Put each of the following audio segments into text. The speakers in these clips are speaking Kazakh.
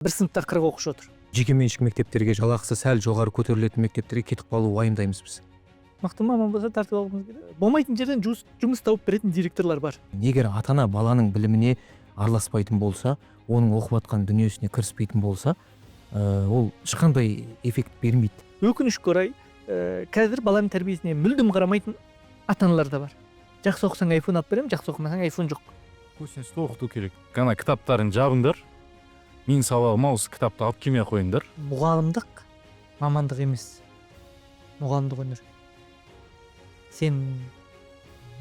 Бір сыныпта 40 оқушы отыр. Жекеменшік мектептерге жалақысы сәл жоғары көтерілетін мектептерге кетіп қалу уайымдаймыз біз. Мықты маман болса, тартып алғымыз келеді. Болмайтын жерден жұмыс тауып беретін директорлар бар. Егер ата ана баланың біліміне араласпайтын болса, оның оқып жатқан дүниесіне кіріспейтін болса, ол ешқандай эффект бермейді. Өкінішке орай, қазір баланың тәрбиесіне мүлдем қарамайтын ата аналар да бар. Жақсы оқысаң, айфон алып беремін, жақсы оқымасаң, айфон жоқ. Косинусты оқыту керек. Ана кітаптарын жабыңдар, менің сабағыма осы кітапты алып келмей ақ қойыңдар. Мұғалімдік мамандық емес, мұғалімдік өнер. Сен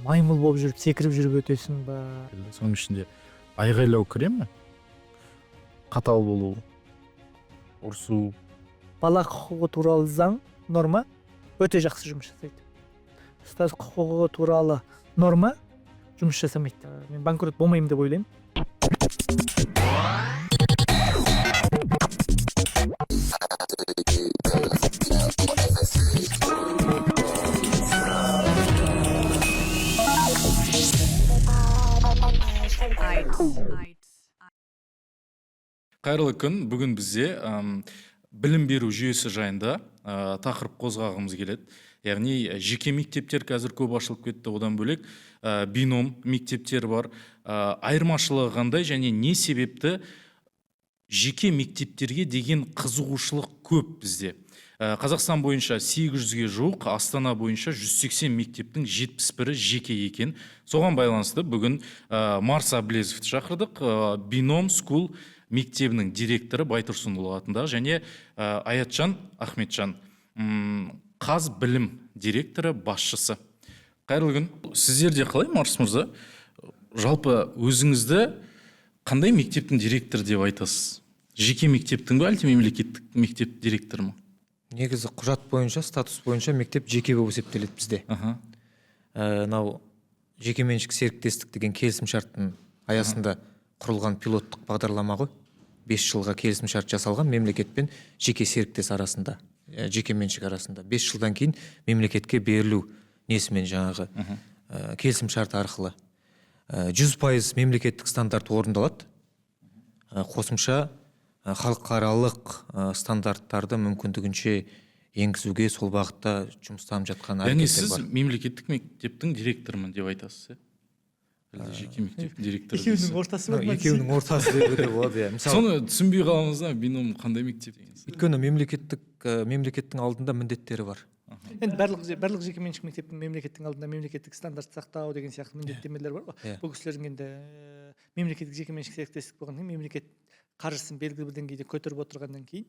маймыл болып жүріп, секіріп жүріп өтесің ба? Соның ішінде айғайлау кіре ме? Қатал болу, ұрсу. Бала құқығы туралы заң, норма өте жақсы жұмыс жасайды. Ұстаз құқығы туралы норма жұмыс жасамайды. Мен банкрот болмаймын деп ойлаймын. Қайырлы күн. Бүгін бізде білім беру жүйесі жайында тақырып қозғағымыз келеді. Яғни жеке мектептер қазір көп ашылып кетті, одан бөлек бином мектептер бар. Айырмашылығы қандай және не себепті жеке мектептерге деген қызығушылық көп бізде? Қазақстан бойынша 800-ге жуық, Астана бойынша 180 мектептің 71-і жеке екен. Соған байланысты бүгін Марс Аблезовті шақырдық. Бином School мектебінің директоры Байтұрсынұлы атындағы және Аятжан Ахметжан, Қаз білім директоры басшысы. Қайырлы күн. Сіздерде қалай, Марс мырза? Жалпы өзіңізді қандай мектептің директоры деп айтасыз? Жеке мектептің бе, әлде мемлекеттік мектеп директоры ма? Негізі құжат бойынша, статус бойынша мектеп жеке болып есептеледі бізде. Мынау жекеменшік серіктестік деген келісімшарттың аясында құрылған пилоттық бағдарлама ғой. 5 жылға келісімшарт жасалған мемлекет пен жеке серіктес арасында, жекеменшік арасында. 5 жылдан кейін мемлекетке берілу несімен жаңағы, келісімшарт арқылы. 100% мемлекеттік стандарт орындалады. Қосымша халықаралық стандарттарды мүмкіндігінше енгізуге сол бағытта жұмыстанып жатқан Яғни әрекеттер сіз бар. мемлекеттік мектептің директорымын деп айтасыз, иә? Әлде жеке мектептің директоры Екеуінің дейсіз? ортасы бар ма? Екеуінің ортасы деуге де болады, иә. Мысалы, Соны түсінбей қаламыз да, бином қандай мектеп деген сияқты. Өйткені мемлекеттің алдында міндеттері бар. Енді барлық жекеменшік мектептің мемлекеттің алдында мемлекеттік стандарт сақтау деген сияқты міндеттемелер бар ғой. Бұл кісілердің енді мемлекеттік жекеменшік серіктестік болғаннан кейін мемлекет қаржысын белгілі бір деңгейде көтеріп отырғаннан кейін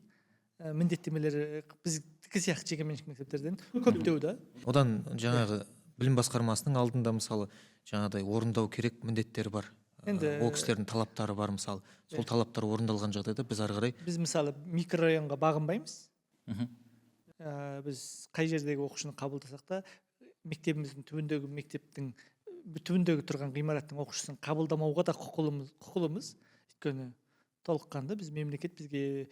міндеттемелері біздікі сияқты жекеменшік мектептерден көптеу да. Одан жаңағы білім басқармасының алдында мысалы жаңағыдай орындау керек міндеттері бар. Енді Ол кісілердің талаптары бар мысалы. Сол талаптар орындалған жағдайда біз ары қарай Біз мысалы микрорайонға бағынбаймыз. Біз қай жердегі оқушыны қабылдасақ та мектебіміздің түбіндегі мектептің түбіндегі тұрған ғимараттың оқушысын қабылдамауға да құқылымыз. Өйткені толыққанды біз мемлекет бізге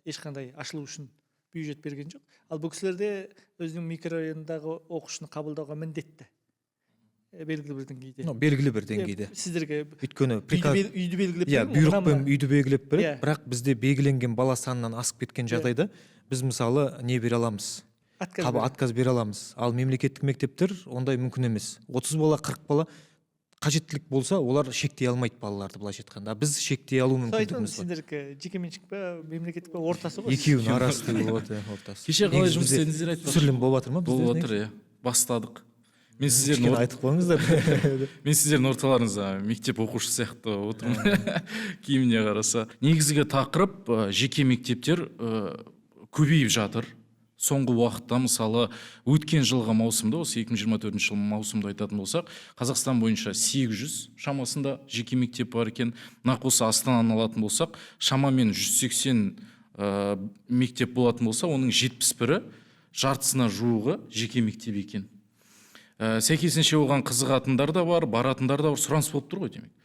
ешқандай ашылу үшін бюджет берген жоқ. Ал бұл кісілерде өзінің микрорайондағы оқушыны қабылдауға міндетті. Белгілі бір деңгейде. Белгілі бір деңгейде. Сіздерге Өйткені приказ үйді белгілеп Иә, береді ме? бұйрықпен Мына-мына. үйді белгілеп береді, Иә. бірақ бізде белгіленген бала санынан асып кеткен Иә. жағдайда біз мысалы не бере аламыз? Отказ бере. Отказ бере аламыз. Ал мемлекеттік мектептер ондай мүмкін емес. 30 бала, 40 бала қажеттілік болса, олар шектей алмайды балаларды былайша айтқанда. А біз шектей алу Сол айтамын, мүмкіндігіміз бар. сіздердікі жекеменшік пе, мемлекеттік пе, ортасы ғой. Екеуінің арасы деуге болады, иә, ортасы. Кеше қалай Негізі жұмыс бізде істедіңіздер айтпақшы? Түсірілім болып жатыр ма бізде? Болып жатыр, иә. Бастадық. Мен сіздердің Кішкене айтып қойыңыздар. Мен сіздердің орталарыңызда мектеп оқушысы сияқты отырмын. Киіміне қараса. Негізгі тақырып жеке мектептер көбейіп жатыр. Соңғы уақытта мысалы өткен жылғы маусымда, осы екі мың жиырма төртінші жыл маусымда айтатын болсақ, Қазақстан бойынша 800 шамасында жеке мектеп бар екен. Нақ осы Астананы алатын болсақ, шамамен жүз сексен мектеп болатын болса, оның жетпіс бірі, жартысына жуығы жеке мектеп екен. Сәйкесінше оған қызығатындар да бар, баратындар да бар, сұраныс болып тұр ғой демек.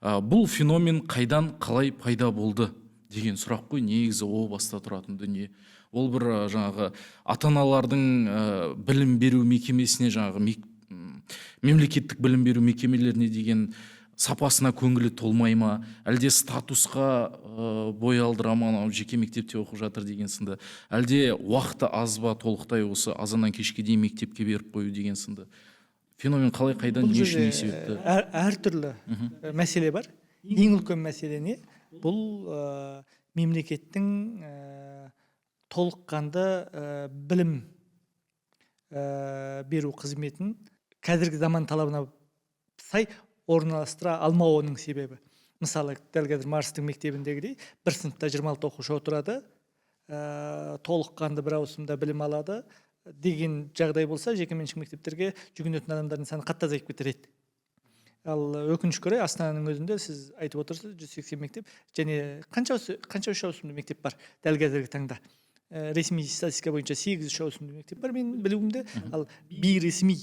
Бұл феномен қайдан қалай пайда болды деген сұрақ қой негізі о баста тұратын дүние. Ол бір жаңағы ата-аналардың білім беру мекемесіне, жаңағы мемлекеттік білім беру мекемелеріне деген сапасына көңілі толмай ма, әлде статусқа бой алдыра ма, анау жеке мектепте оқып жатыр деген сынды, әлде уақыты аз ба, толықтай осы азаннан кешке дейін мектепке беріп қою деген сынды феномен қалай, қайдан, не үшін, не себепті? Әртүрлі мәселе бар. Ең үлкен мәселе не? Бұл мемлекеттің толыққанды білім беру қызметін қазіргі заман талабына сай орналастыра алмауының себебі. Мысалы, дәл қазір Марстың мектебіндегідей бір сыныпта 26 оқушы отырады, толыққанды бір ауысымда білім алады деген жағдай болса, жекеменшік мектептерге жүгінетін адамдардың саны қатты азайып кетер еді. Ал өкінішке орай, Астананың өзінде сіз айтып отырсыз, 180 мектеп және қанша үш ауысымды мектеп бар дәл қазіргі таңда. Ресми статистика бойынша 8 үш ауысымды мектеп бар менің білуімде. Ал бейресми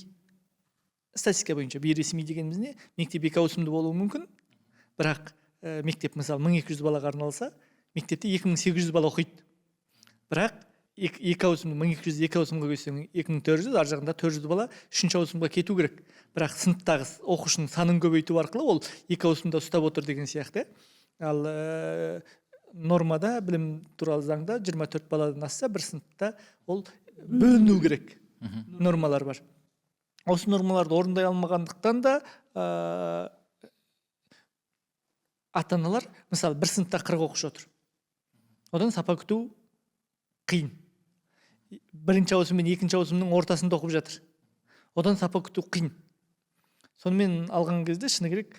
статистика бойынша, бейресми дегеніміз не? Мектеп екі ауысымды болуы мүмкін, бірақ мектеп мысалы 1200 балаға арналса, мектепте 2800 бала оқиды. Бірақ екі ауысымды 1200 екі ауысымға көшсең 2400, ар жағында 400 бала үшінші ауысымға кету керек. Бірақ сыныптағы оқушының санын көбейту арқылы ол екі ауысымда ұстап отыр деген сияқты. Ал нормада, білім туралы заңда 24 баладан асса бір сыныпта ол бөліну керек. Нормалар бар. Осы нормаларды орындай алмағандықтан да ата-аналар, мысалы, бір сыныпта 40 оқушы отыр. Одан сапа күту қиын. Бірінші ауысым мен екінші ауысымның ортасында оқып жатыр. Одан сапа күту қиын. Сонымен алған кезде, шыны керек,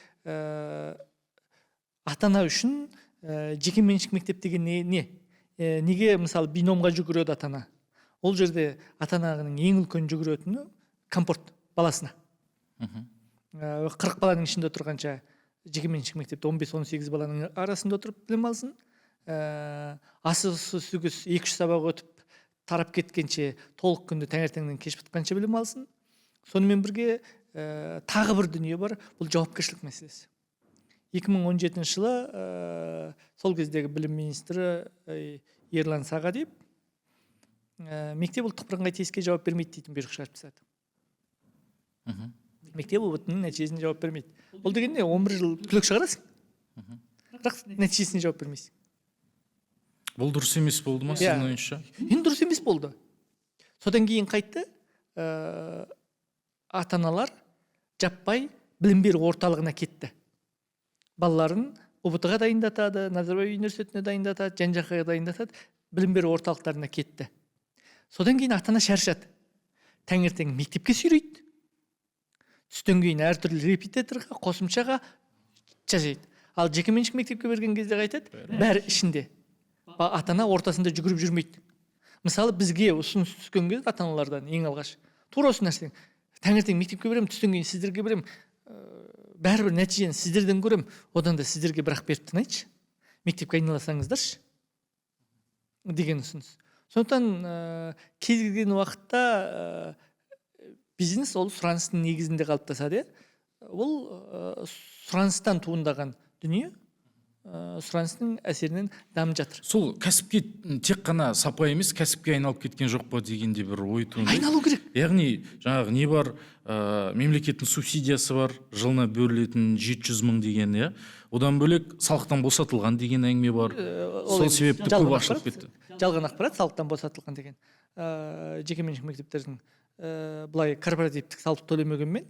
ата-ана үшін жекеменшік мектеп деген не? Неге мысалы биномға жүгіреді ата-ана? Ол жерде ата-ананың ең үлкен жүгіретіні комфорт баласына. 40 баланың ішінде тұрғанша жекеменшік мектепте 15-18 баланың арасында отырып білім алсын. Асысы 2-3 сабақ өтіп тарап кеткенше, толық күнді таңертеңнен кеш батқанша білім алсын. Сонымен бірге тағы бір дүние бар, бұл жауапкершілік мәселесі. 2017 жылы сол кездегі білім министрі Ерлан Сағадиев мектеп ұлттық бірыңғай тестке жауап бермейді дейтін бұйрық шығарып тастады. Мектеп ҰБТ-ның нәтижесіне жауап бермейді. Ол деген не? 11 жыл түлек шығарасың, бірақ нәтижесіне жауап бермейсің. Бұл дұрыс емес болды ма сіздің ойыңызша? Енді дұрыс емес болды. Содан кейін қайтты, ата-аналар жаппай білім беру орталығына кетті. Балаларын ҰБТ-ға дайындатады, Назарбаев университетіне дайындатады, жан-жаққа дайындатады, білім беру орталықтарына кетті. Содан кейін ата-ана шаршады. Таңертең мектепке сүйрейді. Түстен кейін әртүрлі репетиторға, қосымшаға жасайды. Ал жекеменшік мектепке берген кезде қайтады, бәрі ішінде. Ата-ана ортасында жүгіріп жүрмейді. Мысалы, бізге ұсыныс түскен кезде ата-аналардан ең алғаш тура осы нәрсе. Таңертең мектепке беремін, түстен кейін сіздерге беремін, бәрібір нәтижені сіздерден көремін, одан да сіздерге бірақ беріп тынайыншы, мектепке айналасаңыздаршы деген ұсыныс. Сондықтан кез келген уақытта бизнес ол сұраныстың негізінде қалыптасады. Ол сұраныстан туындаған дүние, сұраныстың әсерінен дамып жатыр. Сол кәсіпке тек қана сапа емес, кәсіпке айналып кеткен жоқ па дегенде бір ой туындайды. Айналу керек. Яғни жаңағы не бар, мемлекеттің субсидиясы бар, жылына бөлінетін 700 мың деген, иә. Одан бөлек салықтан босатылған деген әңгіме бар. Сол себепті көп ашылып кетті. Жалған ақпарат, салықтан босатылған деген. Жекеменшік мектептердің былай корпоративтік салық төлемегенмен,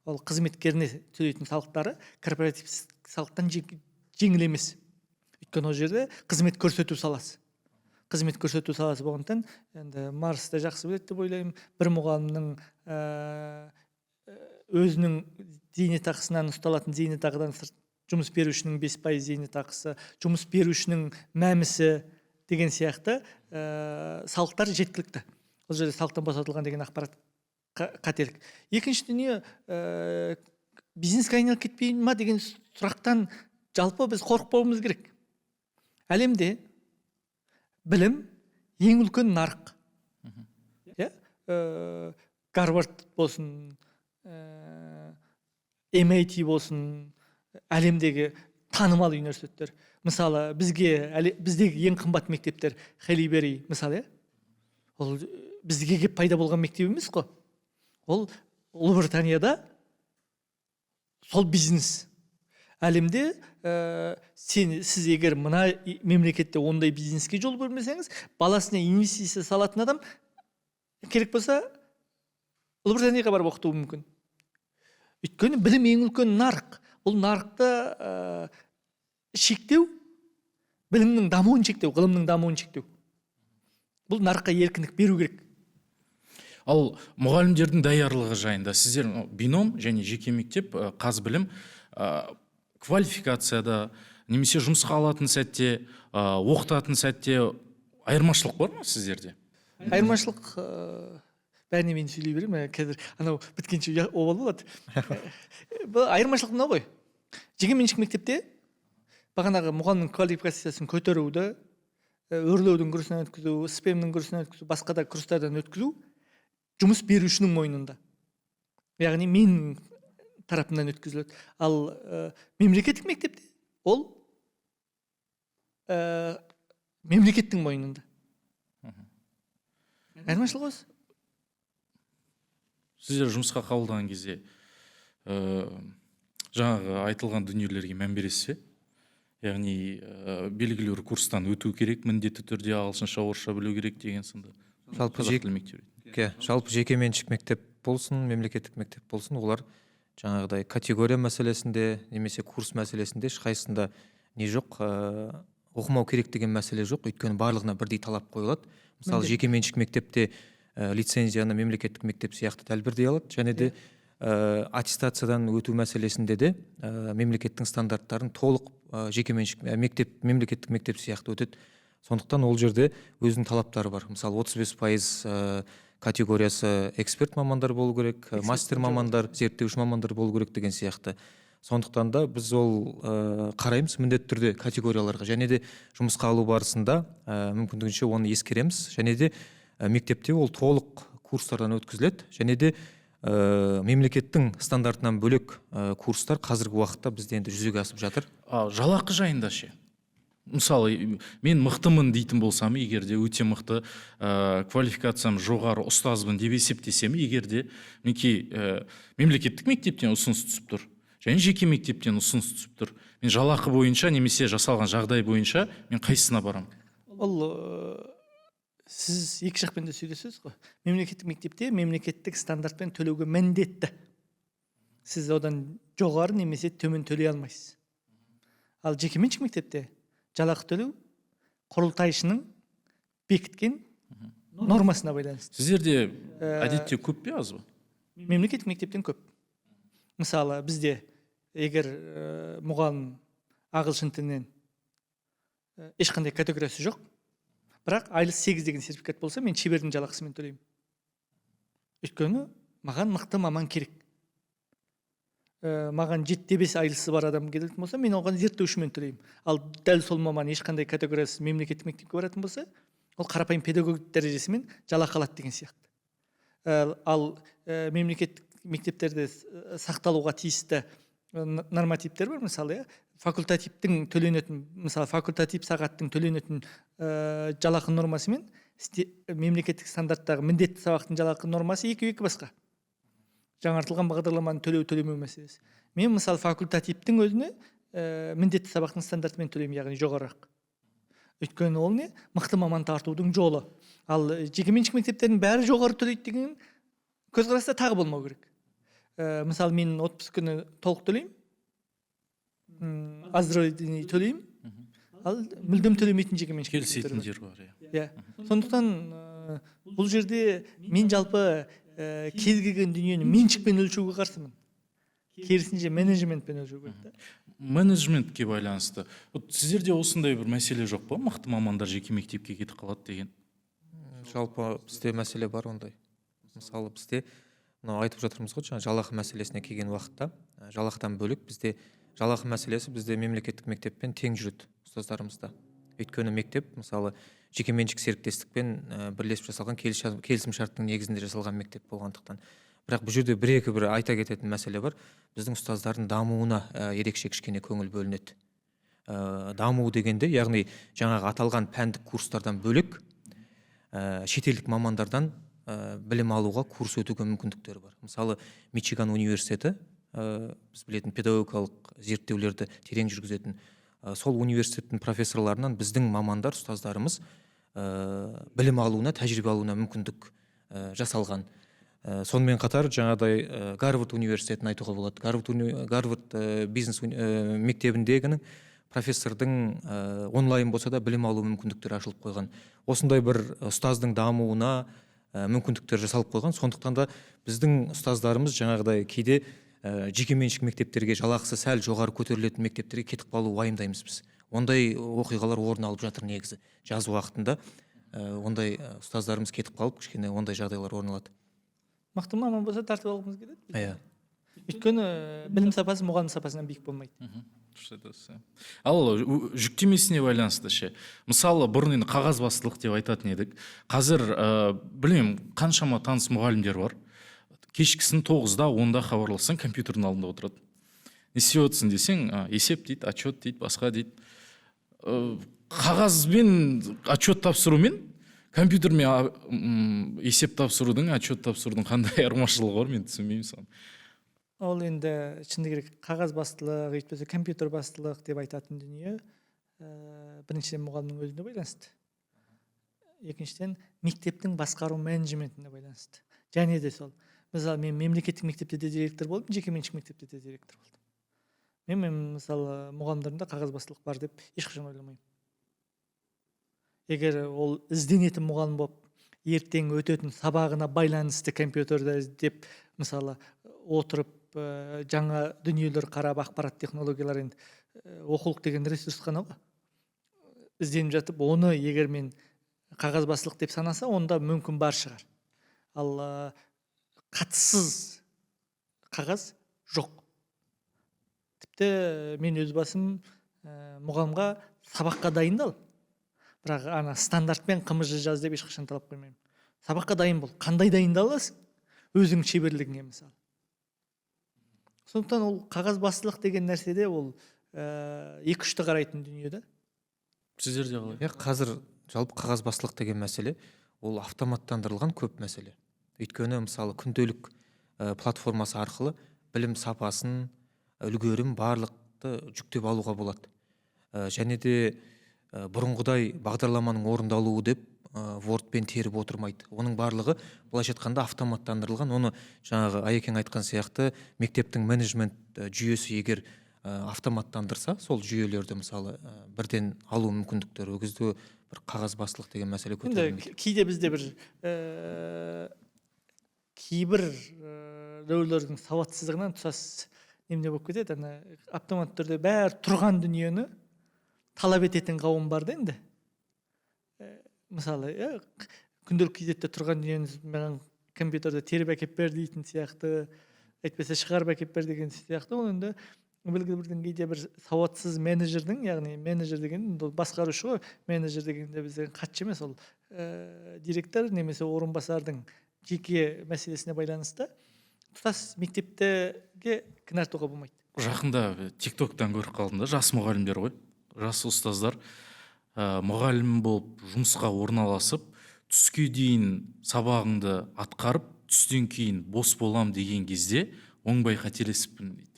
ол қызметкеріне төлейтін салықтары корпоративтік салықтан жеңіл емес. Өйткені ол жерде қызмет көрсету саласы. Қызмет көрсету саласы болғандықтан, енді Марс та жақсы біледі деп ойлаймын, бір мұғалімнің өзінің зейнетақысынан ұсталатын зейнетақыдан сырт жұмыс берушінің 5% зейнетақысы, жұмыс берушінің мәмісі деген сияқты салықтар жеткілікті. Ол жерде салықтан босатылған деген ақпарат қателік. Екінші дүние, бизнеске айналып кетпей ма деген сұрақтан жалпы біз қорықпауымыз керек. Әлемде білім ең үлкен нарық. Гарвард болсын, MIT болсын, әлемдегі танымал университеттер. Мысалы, біздегі ең қымбат мектептер Хелибери, мысалы, ол бізге келіп пайда болған мектеп емес қой. Ол Ұлыбританияда сол бизнес. Әлемде сіз егер мына мемлекетте ондай бизнеске жол бермесеңіз, баласына инвестиция салатын адам керек болса Ұлыбританияға барып оқытуы мүмкін. Өйткені білім ең үлкен нарық. Бұл нарықты шектеу, білімнің дамуын шектеу, ғылымның дамуын шектеу. Бұл нарыққа еркіндік беру керек. Ал мұғалімдердің даярлығы жайында сіздер бином және жеке мектеп, Қазбілім квалификацияда немесе жұмысқа алатын сәтте, оқытатын сәтте айырмашылық бар ма сіздерде? Айырмашылық бәріне мен сөйлей беремін, қазір анау біткенше обал болады. Бұл айырмашылық мынау ғой. Жекеменшік мектепте бағанағы мұғалімнің квалификациясын көтеруді, өрлеудің курсынан өткізу, СПМ-нің курсынан өткізу, басқа да курстардан өткізу жұмыс берушінің мойнында. Яғни мен тарапынан өткізіледі. Ал мемлекеттік мектепте ол мемлекеттің мойнында. Айырмашылық осы. Сіздер жұмысқа қабылдаған кезде жаңағы айтылған дүниелерге мән бересіз бе? Яғни белгілі бір курстан өту керек, міндетті түрде ағылшынша, орысша білу керек деген сынды. Жалпы жалпы жекеменшік мектеп болсын, мемлекеттік мектеп болсын, олар жаңағыдай категория мәселесінде немесе курс мәселесінде ешқайсысында не жоқ, оқымау керек деген мәселе жоқ, өйткені барлығына бірдей талап қойылады. Мысалы, жекеменшік мектепте лицензияны мемлекеттік мектеп сияқты дәл бірдей алады, және де аттестациядан өту мәселесінде де мемлекеттің стандарттарын толық жекеменшік мектеп, мемлекеттік мектеп сияқты өтеді. Сондықтан ол жерде өзінің талаптары бар. Мысалы, 35% категориясы эксперт мамандар болу керек, мастер мамандар, зерттеуші мамандар болу керек деген сияқты. Сондықтан да біз ол қараймыз міндетті түрде категорияларға, және де жұмысқа алу барысында мүмкіндігінше оны ескереміз, және де мектепте ол толық курстардан өткізіледі, және де мемлекеттің стандартынан бөлек курстар қазіргі уақытта бізде енді жүзеге асып жатыр. Жалақы жайында ше? Мысалы, мен мықтымын дейтін болсам, егер де өте мықты, квалификациям жоғары, ұстазбын деп есептесем, егер де мінекей мемлекеттік мектептен ұсыныс түсіп тұр, және жеке мектептен ұсыныс түсіп тұр, мен жалақы бойынша немесе жасалған жағдай бойынша мен қайсысына барамын? Ол сіз екі жақпен де сөйлесесіз ғой. Мемлекеттік мектепте мемлекеттік стандартпен төлеуге міндетті. Сіз одан жоғары немесе төмен төлей алмайсыз. Ал жекеменшік мектепте жалақы төлеу құрылтайшының бекіткен нормасына байланысты. Сіздерде әдетте көп пе, аз ба? Мемлекеттік мектептен көп. Мысалы, бізде егер мұғалім ағылшын тілінен ешқандай категориясы жоқ, бірақ айлық 8 деген сертификат болса, мен шебердің жалақысымен төлеймін. Өйткені маған мықты маман керек. Маған 7-5 айлысы бар адам келетін болса, мен оған зерттеушімен төлеймін. Ал дәл сол маман ешқандай категориясыз мемлекеттік мектепке баратын болса, ол қарапайым педагог дәрежесімен жалақы алады деген сияқты. Ал мемлекеттік мектептерде сақталуға тиісті нормативтер бар, мысалы, факультативтің төленетін, мысалы, факультатив сағаттың төленетін жалақы нормасы мен мемлекеттік стандарттағы міндетті сабақтың жалақы нормасы екі басқа. Жаңартылған бағдарламаны төлеу төлемеу мәселесі. Мен, мысалы, факультативтің өзіне міндетті сабақтың стандартымен төлеймін, яғни жоғарырақ. Өйткені ол не? Мықты маман тартудың жолы. Ал жекеменшік мектептердің бәрі жоғары төлейді деген көзқараста тағы болмау керек. Мысалы, мен отпуск күні толық төлеймін, оздоровительный төлеймін, ал мүлдем төлемейтін жекеменшік келісетіндер бар. Иә. Сондықтан бұл жерде мен жалпы кез келген дүниені меншікпен өлшеуге қарсымын. Керісінше менеджментпен өлшеу керек та. Менеджментке байланысты. Вот сіздерде осындай бір мәселе жоқ па? Мықты мамандар жеке мектепке кетіп қалады деген. Жалпы бізде мәселе бар ондай. Мысалы, бізде мынау айтып жатырмыз ғой, жаңа жалақы мәселесіне келген уақытта, жалақыдан бөлек бізде жалақы мәселесі бізде мемлекеттік мектеппен тең жүреді ұстаздарымызда. Өйткені мектеп, мысалы, жекеменшік серіктестікпен бірлесіп жасалған келісімшарттың негізінде жасалған мектеп болғандықтан. Бірақ бұл жерде бір-екі бір айта кететін мәселе бар. Біздің ұстаздардың дамуына ерекше кішкене көңіл бөлінеді. Даму дегенде, яғни жаңағы аталған пәндік курстардан бөлек, шетелдік мамандардан білім алуға курс өтуге мүмкіндіктері бар. Мысалы, Мичиган университеті Біз білетін педагогикалық зерттеулерді терең жүргізетін сол университеттің профессорларынан біздің мамандар, ұстаздарымыз білім алуына, тәжірибе алуына мүмкіндік жасалған. Сонымен қатар жаңағыдай Гарвард университетін айтуға болады. Гарвард бизнес мектебіндегінің профессордың онлайн болса да білім алу мүмкіндіктері ашылып қойған. Осындай бір ұстаздың дамуына мүмкіндіктер жасалып қойған. Сондықтан да біздің ұстаздарымыз жаңағыдай кейде жекеменшік мектептерге, жалақысы сәл жоғары көтерілетін мектептерге кетіп қалу уайымдаймыз біз. Ондай оқиғалар орын алып жатыр негізі. Жаз уақытында ондай ұстаздарымыз кетіп қалып, кішкене ондай жағдайлар орын алады. Мықты маман болса тартып алғымыз келеді. Иә. Өйткені білім сапасы мұғалім сапасынан биік болмайды. Дұрыс айтасыз. Ал жүктемесіне байланысты ше. Мысалы, бұрын енді қағазбастылық деп айтатын едік. Қазір білмеймін, қаншама таныс мұғалімдер бар. Кешкісін 9-да, 10-да хабарлассаң, компьютердің алдында отырады. Не істеп отырсың десең, есеп дейді, отчет дейді, басқа дейді. Қағазбен отчет тапсырумен компьютермен есеп тапсырудың, отчет тапсырудың қандай айырмашылығы бар, мен түсінбеймін соны. Ол енді шыны керек, қағазбастылық, өйтпесе компьютер бастылық деп айтатын дүние, біріншіден мұғалімнің өзіне байланысты, екіншіден мектептің басқару менеджментіне байланысты. Және де сол, мысалы, мен мемлекеттік мектепте де директор болдым, жекеменшік мектепте де директор болдым. Мен мысалы мұғалімдерімде қағазбастылық бар деп ешқашан ойламаймын. Егер ол ізденетін мұғалім болып, ертең өтетін сабағына байланысты компьютерді іздеп, мысалы, отырып жаңа дүниелер қарап, ақпарат технологиялар енді оқулық деген ресурс қана ғой, ізденіп жатып, оны егер мен қағазбастылық деп санаса, онда мүмкін бар шығар. Ал қатысыз қағаз жоқ. Тіпті мен өз басым мұғалімға сабаққа дайындал, бірақ ана стандартпен ҚМЖ жаз деп ешқашан талап қоймаймын. Сабаққа дайын бол. Қандай дайындаласың? Өзің шеберлігіңе мысалы. Сондықтан ол қағазбастылық деген нәрседе ол екі ұшты қарайтын дүние да. Сіздерде қалай? Иә, қазір жалпы қағазбастылық деген мәселе ол автоматтандырылған көп мәселе. Өйткені мысалы күнделік платформасы арқылы білім сапасын, үлгерім барлықты жүктеп алуға болады. Және де бұрынғыдай бағдарламаның орындалуы деп Word-пен теріп отырмайды. Оның барлығы былайша айтқанда автоматтандырылған. Оны жаңағы Айекең айтқан сияқты мектептің менеджмент жүйесі егер автоматтандырса, сол жүйелерді мысалы бірден алу мүмкіндіктері, ол кезде бір қағазбастылық деген мәселе көтерілмейді. Кейде бізде бір кейбір біреулердің сауатсыздығынан тұтас немене болып кетеді, ана автомат түрде бәрі тұрған дүниені талап ететін қауым бар да енді. Мысалы, күнделік кезекте тұрған дүниені маған компьютерде теріп әкеп бер дейтін сияқты, әйтпесе шығарып әкеп бер деген сияқты. Ол енді белгілі бір деңгейде бір сауатсыз менеджердің, яғни менеджер деген ол басқарушы ғой, менеджер дегенде бізде хатшы емес, ол директор немесе орынбасардың жеке мәселесіне байланысты тұтас мектептерге кінә артуға болмайды. Жақында TikTok-тан көріп қалдым да, жас мұғалімдер ғой, жас ұстаздар мұғалім болып жұмысқа орналасып, түске дейін сабағыңды атқарып, түстен кейін бос болам деген кезде оңбай қателесіппін дейді.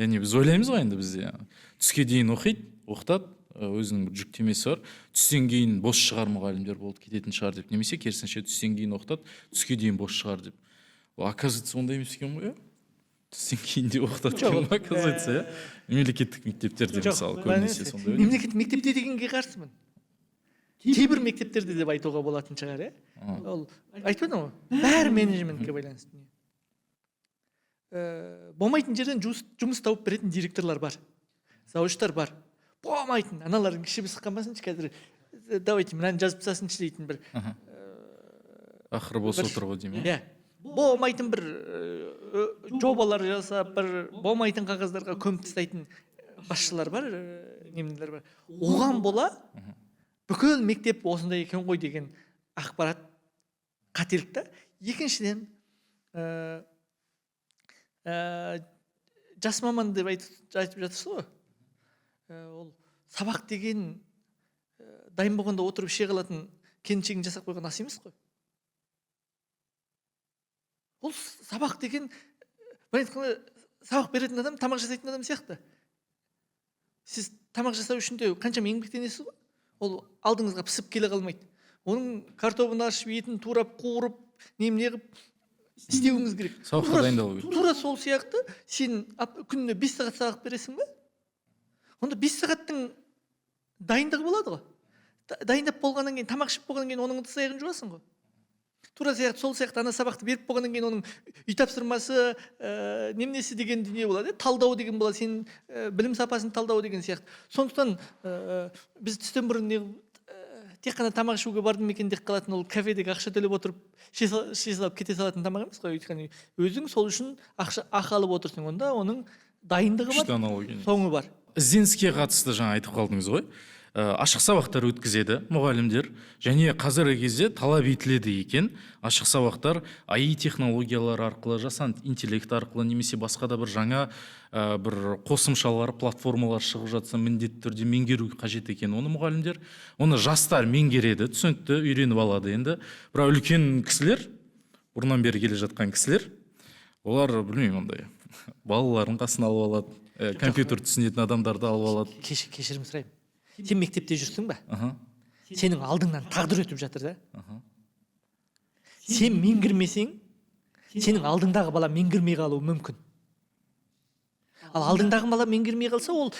Яғни біз ойлаймыз ғой енді бізде түске дейін оқиды, оқытады, өзінің бір жүктемесі бар, түстен кейін бос шығар мұғалімдер болды, кететін шығар деп, немесе керісінше түстен кейін оқытады, түске дейін бос шығар деп. Ол оказывается ондай емес екен ғой, түстен кейін де оқытады екен ғой, оказывается, иә. Мемлекеттік мектептерде мысалы көбінесе сондай. Мемлекеттік мектепте дегенге қарсымын. Кейбір мектептерде деп айтуға болатын шығар, иә. Ол айтпадым ғой, бәрі менеджментке байланысты дүние. Болмайтын жерден жұмыс тауып беретін директорлар бар, завуштар бар. Болмайтын, аналардың іші пысқанбасыншы қазір, давайте мынаны жазып тастасыншы дейтін бір. Ақыры бос отыр ғой деймін. Иә. Болмайтын бір жобалар жасап, бір болмайтын қағаздарға көміп тастайтын басшылар бар, неменелер бар. Оған бола бүкіл мектеп осындай екен ғой деген ақпарат қателік та. Екіншіден, жас маман деп айтып жатырсыз ғой. Ол сабақ деген дайын болғанда отырып іше қалатын келіншегің жасап қойған ас емес қой. Ол сабақ деген, былай айтқанда, Сабақ беретін адам тамақ жасайтын адам сияқты. Сіз тамақ жасау үшін де қаншама еңбектенесіз ғой. Ол алдыңызға пісіп келе қалмайды. Оның картобын аршып, етін турап, қуырып, немене қылып істеуіңіз керек. Сабаққа дайындалу керек. Тура сол сияқты сен күніне 5 сағат сабақ бересің бе? Онда 5 сағаттың дайындығы болады ғой. Дайындап болғаннан кейін, тамақ ішіп болғаннан кейін оның ыдыс аяғын жуасың ғой. Тура сияқты сол сияқты ана сабақты беріп болғаннан кейін оның үй тапсырмасы, неменесі деген дүние болады, талдау деген болады, сенің білім сапасын талдау деген сияқты. Сондықтан біз түстен бұрын тек қана тамақ ішуге бардым екен деп қалатын, ол кафедегі ақша төлеп отырып іше салып кете салатын тамақ емес қой. Өйткені өзің сол үшін ақша ақы алып отырсың, онда оның дайындығы бар, соңы бар. Ізденіске қатысты жаңа айтып қалдыңыз ғой. Ашық сабақтар өткізеді мұғалімдер, және қазіргі кезде талап етіледі екен ашық сабақтар АИ технологиялар арқылы, жасанды интеллект арқылы немесе басқа да бір жаңа бір қосымшалар, платформалар шығып жатса міндетті түрде меңгеру қажет екен оны мұғалімдер. Оны жастар меңгереді, түсінікті, үйреніп алады енді. Бірақ үлкен кісілер, бұрыннан бері келе жатқан кісілер, олар білмеймін ондай балаларын қасына алып алады, компьютер түсінетін адамдарды алып алады. Кешірім сұраймын. Сен мектепте жүрсің бе? Сенің алдыңнан тағдыр өтіп жатыр да. Сен меңгермесең, сенің алдыңдағы бала меңгермей қалуы мүмкін. Ал алдыңдағы бала меңгермей қалса, ол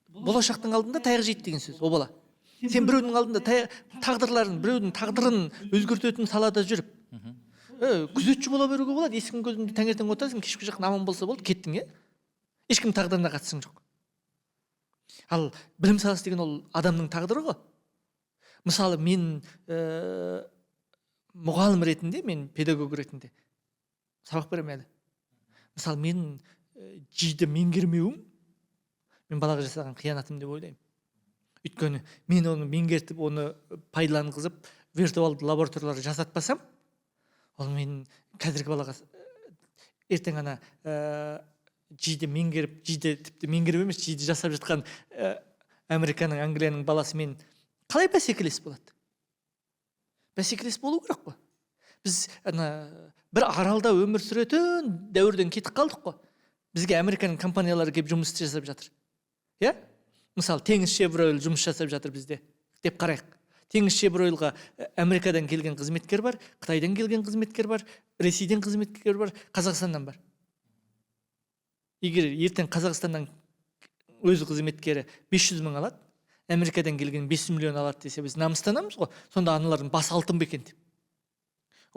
болашақтың алдында таяқ жейді деген сөз, ол бала. Сен біреудің алдында тағдырларын, біреудің тағдырын өзгертетін салада жүріп, күзетші бола беруге болады. Есіктің көзінде таңертең отырасың, кешкі жақын аман болса болды, кеттің, е? Ешкім тағдырына қатысың жоқ. Ал білім саласы деген ол адамның тағдыры ғой. Мысалы, мен мұғалім ретінде, мен педагог ретінде сабақ беремін әлі. Мысалы, мен жиді меңгермеуім, мен балаға жасаған қиянатым деп ойлаймын. Өйткені мен оны меңгертіп, оны пайдаланғызып, виртуалды лабораториялар жасатпасам, ол мен қазіргі балаға ертең ана жиді меңгеріп, жиді тіпті меңгеріп емес, жиді жасап жатқан Американың, Англияның баласымен қалай бәсекелес болады? Бәсекелес болу керек қой. Біз ана бір аралда өмір сүретін дәуірден кетіп қалдық қой. Бізге Американың компаниялары келіп жұмыс жасап жатыр. Иә? Мысалы, Теңіз Шевройл жұмыс жасап жатыр бізде деп қарайық. Теңіз Шевройлға Америкадан келген қызметкер бар, Қытайдан келген қызметкер бар, Ресейден қызметкер бар, Қазақстаннан бар. Егер ертең Қазақстаннан өз қызметкері 500 мың алады, Америкадан келген 5 миллион алады десе, біз намыстанамыз ғой. Сонда аналардың басы алтын ба екен деп.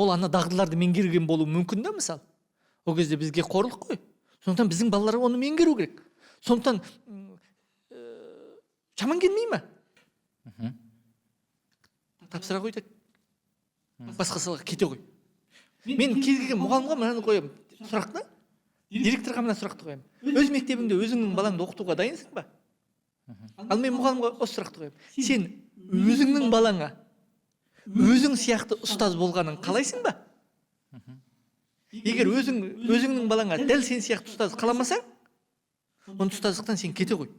Ол ана дағдыларды меңгерген болуы мүмкін да, мысалы. Ол кезде бізге қорлық қой. Сондықтан біздің балалар оны меңгеру керек. Сондықтан жаман келмей ме? Тапсыра қой да басқа салаға кете қой. Мен кез келген мұғалімге мынаны қоямын сұрақты, директорға мына сұрақты қоямын. Өз мектебіңде өзіңнің балаңды оқытуға дайынсың ба? Ал мен мұғалімге осы сұрақты қоямын. Сен өзіңнің балаңа өзің сияқты ұстаз болғанын қалайсың ба? Егер өзіңнің балаңа дәл сен сияқты ұстаз қаламасаң, оны ұстаздықтан сен кете қой.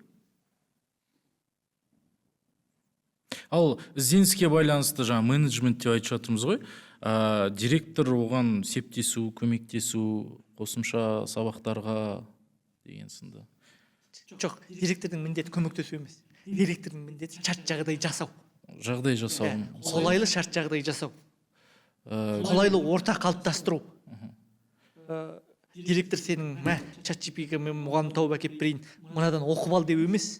Ал ізденіске байланысты жаңа менеджмент деп айтып жатырмыз ғой. Директор оған септесу, көмектесу, қосымша сабақтарға деген сынды. Жоқ, директордың міндеті көмектесу емес. Директордың міндеті шарт жағдай жасау. Жағдай жасау. Қолайлы шарт жағдай жасау. Қолайлы орта қалыптастыру. Директор сенің мә, ChatGPT-ге мен мұғалім тауып әкеп берейін, мынадан оқып ал деп емес.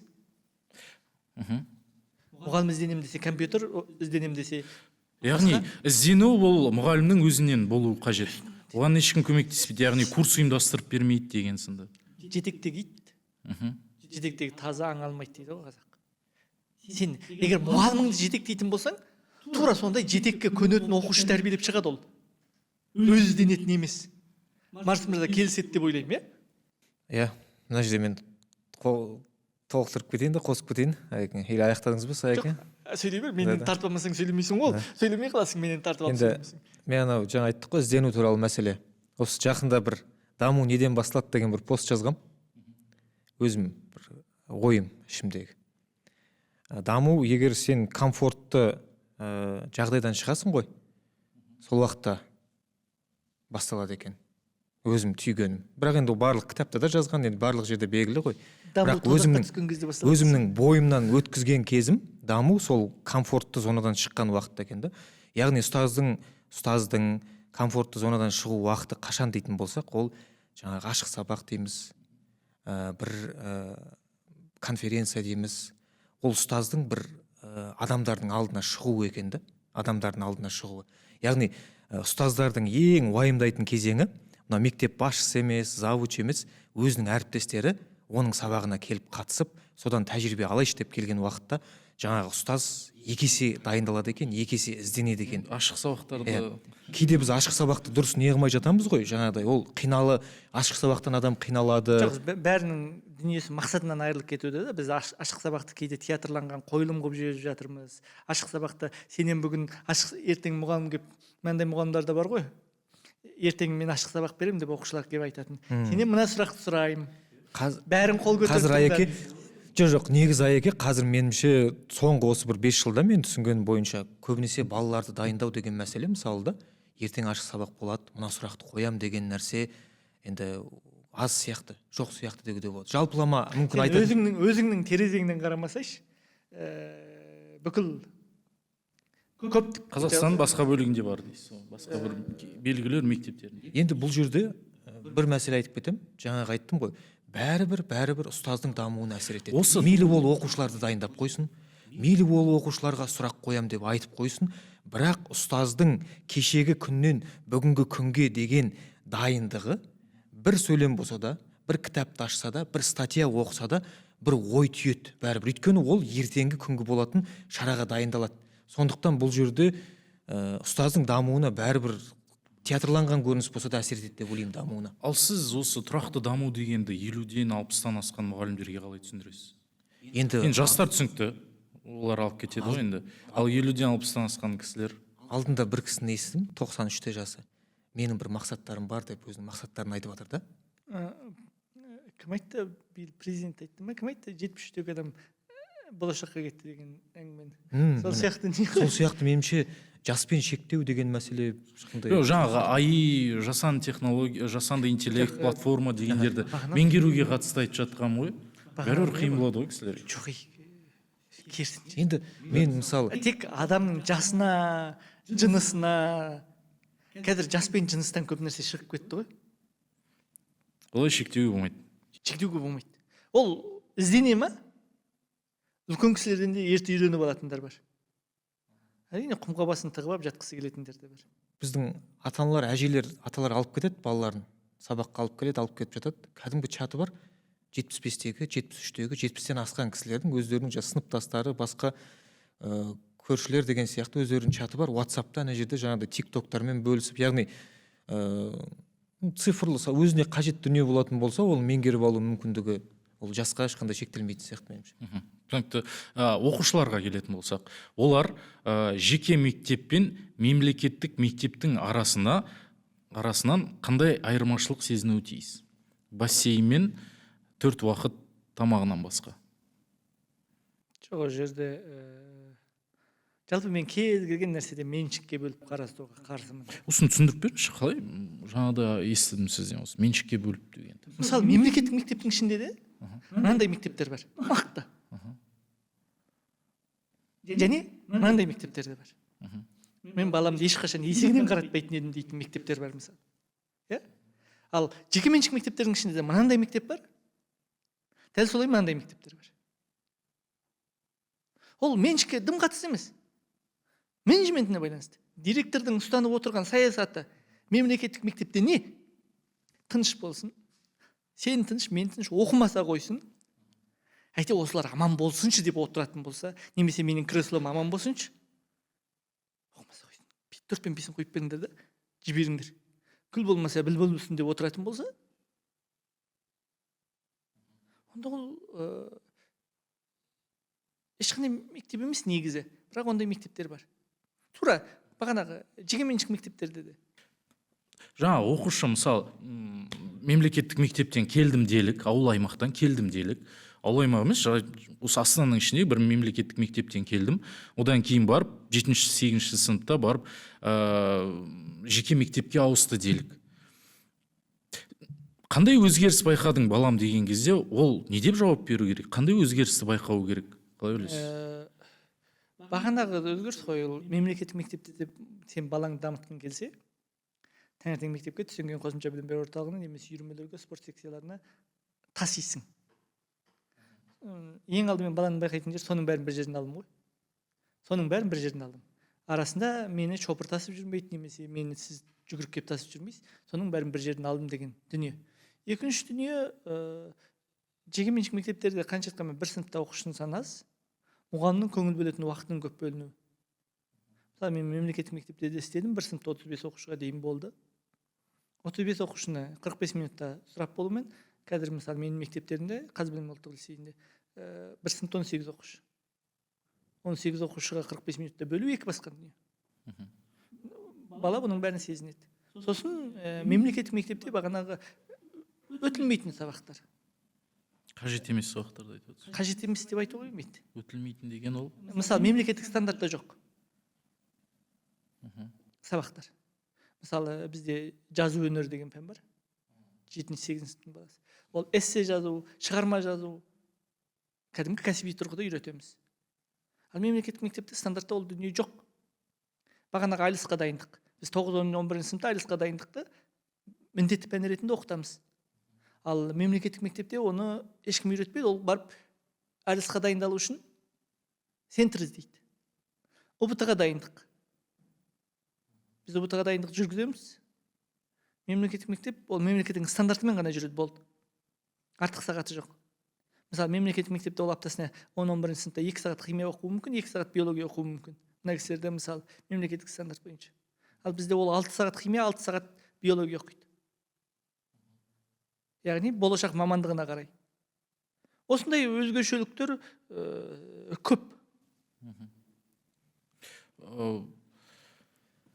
Мұғалім ізденем десе компьютер, ізденем десе. Яғни іздену ол мұғалімнің өзінен болу қажет. Оған ешкім көмектеспейді, яғни курс ұйымдастырып бермейді деген сынды. Жетектегі ит, жетектегі таза аң алмайды дейді ғой қазақ. Сен егер мұғаліміңді жетектейтін болсаң, тура сондай жетекке көнетін оқушы тәрбиелеп шығады ол. Өз ізденетін емес. Марс мырза келіседі деп ойлаймын, иә? Иә, мына жерде мен толықтырып кетейін де, қосып кетейін. Или аяқтадыңыз ба, Саяке? Жоқ, сөйлей бер, менен тартып алмасаң сөйлемейсің ғой. Сөйлемей қаласың, менен тартып алып сөйлемейсің. Мен анау жаңа айттық қой, іздену туралы мәселе. Осы жақында бір даму неден басталады деген бір пост жазғам. Өзім бір ойым ішімдегі. Даму, егер сен комфортты жағдайдан шығасың ғой, сол уақытта басталады екен. Өзім түйгенім. Бірақ енді ол барлық кітапта да жазған, енді барлық жерде белгілі ғой. Даму Бірақ тозаққа өзімнің түскен кезде басталады. Өзімнің бойымнан өткізген кезім, даму сол комфортты зонадан шыққан уақытта екен да. Яғни ұстаздың комфортты зонадан шығу уақыты қашан дейтін болсақ, ол жаңағы ашық сабақ дейміз, бір конференция дейміз. Ол ұстаздың бір адамдардың алдына шығуы екен да, адамдардың алдына шығуы. Яғни ұстаздардың ең уайымдайтын кезеңі мына мектеп басшысы емес, завуч емес, өзінің әріптестері оның сабағына келіп қатысып, содан тәжірибе алайыншы деп келген уақытта жаңағы ұстаз екі есе дайындалады екен, екі есе ізденеді екен. Ашық сабақтарды Иә. Кейде біз ашық сабақты дұрыс не қылмай жатамыз ғой, жаңағыдай ол қиналы, ашық сабақтан адам қиналады. Жоқ, бәрінің дүниесі мақсатынан айырылып кетуде да. Біз ашық сабақты кейде театрланған қойылым қылып жіберіп жатырмыз. Ашық сабақты сенен бүгін ашық, ертең мұғалім келіп, мынандай мұғалімдер де бар ғой, ертең мен ашық сабақ беремін деп оқушылар келіп айтатын. Сенен мына сұрақты сұраймын. Бәрін қол көтеріп Қазір тұр Аяке, бәрін. жоқ, негізі Аяке, қазір меніңше соңғы осы бір 5 жылда мен түсінгенім бойынша көбінесе балаларды дайындау деген мәселе, мысалы да, ертең ашық сабақ болады, мына сұрақты қоям деген нәрсе енді аз сияқты, жоқ сияқты деуге де болады. Жалпылама мүмкін Сен айтатын. өзіңнің терезеңнен қарамасайшы, бүкіл көптік Қазақстанның басқа бөлігінде бар дейсіз ғой, басқа бір белгілі мектептерінде. Енді бұл жерде бір мәселе айтып кетемін, жаңағы айттым ғой, бәрібір ұстаздың дамуына әсер етеді. Осы Мейлі ол оқушыларды дайындап қойсын, мейлі ол оқушыларға сұрақ қоям деп айтып қойсын, бірақ ұстаздың кешегі күннен бүгінгі күнге деген дайындығы бір сөйлем болса да, бір кітапты ашса да, бір статья оқыса да, бір ой түйеді бәрібір. Өйткені ол ертеңгі күнгі болатын шараға дайындалады. Сондықтан бұл жерде ұстаздың дамуына бәрібір театрланған көрініс болса да әсер етеді деп ойлаймын дамуына. Ал сіз осы тұрақты даму дегенді 50-ден 60-тан асқан мұғалімдерге қалай түсіндіресіз? Енді Енді жастар түсінікті, олар алып кетеді ғой енді. Ал 50-ден 60-тан асқан кісілер? Алдында бір кісіні естідім, 93-те жасы. Менің бір мақсаттарым бар деп өзінің мақсаттарын айтып жатыр да. Кім айтты? Биыл президент айтты ма? Кім айтты? 73-тегі адам болашаққа кетті деген әңгімені. Сол сияқты не Сол сияқты меніңше жаспен шектеу деген мәселе ешқандай. Жоқ, жаңағы АИ, жасанды технология, жасанды интеллект, платформа дегендерді Бағана- меңгеруге қатысты айтып жатқаным ғой. Бағана Бәрібір не қиын бар? болады ғой кісілерге. Жоқ, керісінше. Енді мен мысалы Тек адамның жасына, жынысына, қазір жас пен жыныстан көп нәрсе шығып кетті ғой. Олай шектеуге болмайды. Шектеуге болмайды. Ол іздене ма? Үлкен кісілерден де ерте үйреніп алатындар бар. Әрине, құмға басын тығып алып жатқысы келетіндер де бар. Біздің ата-аналар, әжелер, аталар алып кетеді балаларын. Сабаққа алып келеді, алып кетіп жатады. Кәдімгі чаты бар. 75-тегі, 73-тегі, 70-тен асқан кісілердің өздерінің сыныптастары, басқа көршілер деген сияқты өздерінің чаты бар. WhatsApp-та ана жерде жаңағыдай TikTok-тармен бөлісіп, яғни цифрлы өзіне қажет дүние болатын болса, ол меңгеріп алу мүмкіндігі ол жасқа ешқандай шектелмейтін сияқты меніңше. Түсінікті. Оқушыларға келетін болсақ, олар жеке мектеп пен мемлекеттік мектептің арасынан қандай айырмашылық сезінуі тиіс? Бассейн мен 4 уақыт тамағынан басқа. Жоқ, ол жерде жалпы мен кез келген нәрседе меншікке бөліп қарастыруға қарсымын. Осыны түсіндіріп беріңізші, қалай? Жаңа да естідім сізден осы меншікке бөліп дегенді. Мысалы, мемлекеттік мектептің ішінде де мынандай мектептер бар. Мықты. Және мынандай мектептер де бар. Мен баламды ешқашан есігінен қаратпайтын едім дейтін мектептер бар мысалы. Иә? Ал жекеменшік мектептердің ішінде де мынандай мектеп бар. Дәл солай мынандай мектептер бар. Ол меншікке дым қатысты емес. Менеджментіне байланысты. Директордың ұстанып отырған саясаты мемлекеттік мектепте не? Тыныш болсын. Сен тыныш, мен тыныш, оқымаса қойсын. Әйтеуір осылар аман болсыншы деп отыратын болса, немесе менің креслом аман болсыншы. Оқымаса қойсын. 4 пен 5-ін қойып беріңдер де, жіберіңдер. Күл болмаса біл болсын деп отыратын болса, онда ол ешқандай мектеп емес негізі. Бірақ ондай мектептер бар. Тура бағанағы жекеменшік мектептерде де. Жаңа оқушы, мысалы, мемлекеттік мектептен келдім делік, ауыл аймақтан келдім делік. Ауыл аймақ емес, осы Астананың ішінде бір мемлекеттік мектептен келдім. Одан кейін барып, жетінші, сегізінші сыныпта барып, жеке мектепке ауысты делік. Қандай өзгеріс байқадың балам деген кезде ол не деп жауап беру керек? Қандай өзгерісті байқау керек? Қалай ойлайсыз? Бағанағы өзгеріс қой, ол мемлекеттік мектепте деп сен балаңды дамытқың келсе, таңертең мектепке, түстен кейін қосымша білім беру орталығына немесе үйірмелерге, спорт секцияларына тасисың. Ең алдымен баланы байқайтын жер, соның бәрін бір жерден алдым ғой. Соның бәрін бір жерден алдым. Арасында мені шопыр тасып жүрмейді, немесе мені сіз жүгіріп келіп тасып жүрмейсіз. Соның бәрін бір жерден алдым деген дүние. Екінші дүние, жекеменшік мектептерде қанша айтқанмен бір сыныпта оқушының саны аз, мұғалімнің көңіл бөлетін уақытының көп бөлінуі. Мысалы, мен мемлекеттік мектепте де істедім, бір сыныпта 35 оқушыға дейін болды. 35 оқушыны 45 минутта сұрап болумен, қазір мысалы менің мектептерімде, Қазбілім ұлттық лицейінде бір сыныпта 18 оқушы. 18 оқушыға 45 минутта бөлу екі басқа дүние. Бала бұның бәрін сезінеді. Сосын мемлекеттік мектепте бағанағы өтілмейтін сабақтар. Қажет емес сабақтарды айтып отырсыз. Қажет емес деп айтуға келмейді. Өтілмейтін деген ол? Мысалы, мемлекеттік стандартта жоқ сабақтар. Мысалы, бізде жазу өнері деген пән бар. 7-8 сыныптың баласы. Ол эссе жазу, шығарма жазу, кәдімгі кәсіби тұрғыда үйретеміз. Ал мемлекеттік мектепте стандартта ол дүние жоқ. Бағанағы айлысқа дайындық. Біз 9, 10, 11 сыныпта айлысқа дайындықты міндетті пән ретінде оқытамыз. Ал мемлекеттік мектепте оны ешкім үйретпейді, ол барып айлысқа дайындалу үшін центр іздейді. ҰБТ-ға дайындық. Біз ҰБТ-ға дайындық жүргіземіз. Мемлекеттік мектеп ол мемлекеттің стандартымен ғана жүреді, болды. Артық сағаты жоқ. Мысалы, мемлекеттік мектепте ол аптасына 10-11 сыныпта 2 сағат химия оқуы мүмкін, 2 сағат биология оқуы мүмкін. Мына кісілерде мысалы мемлекеттік стандарт бойынша. Ал бізде ол 6 сағат химия, 6 сағат биология оқиды. Яғни болашақ мамандығына қарай. Осындай өзгешеліктер көп.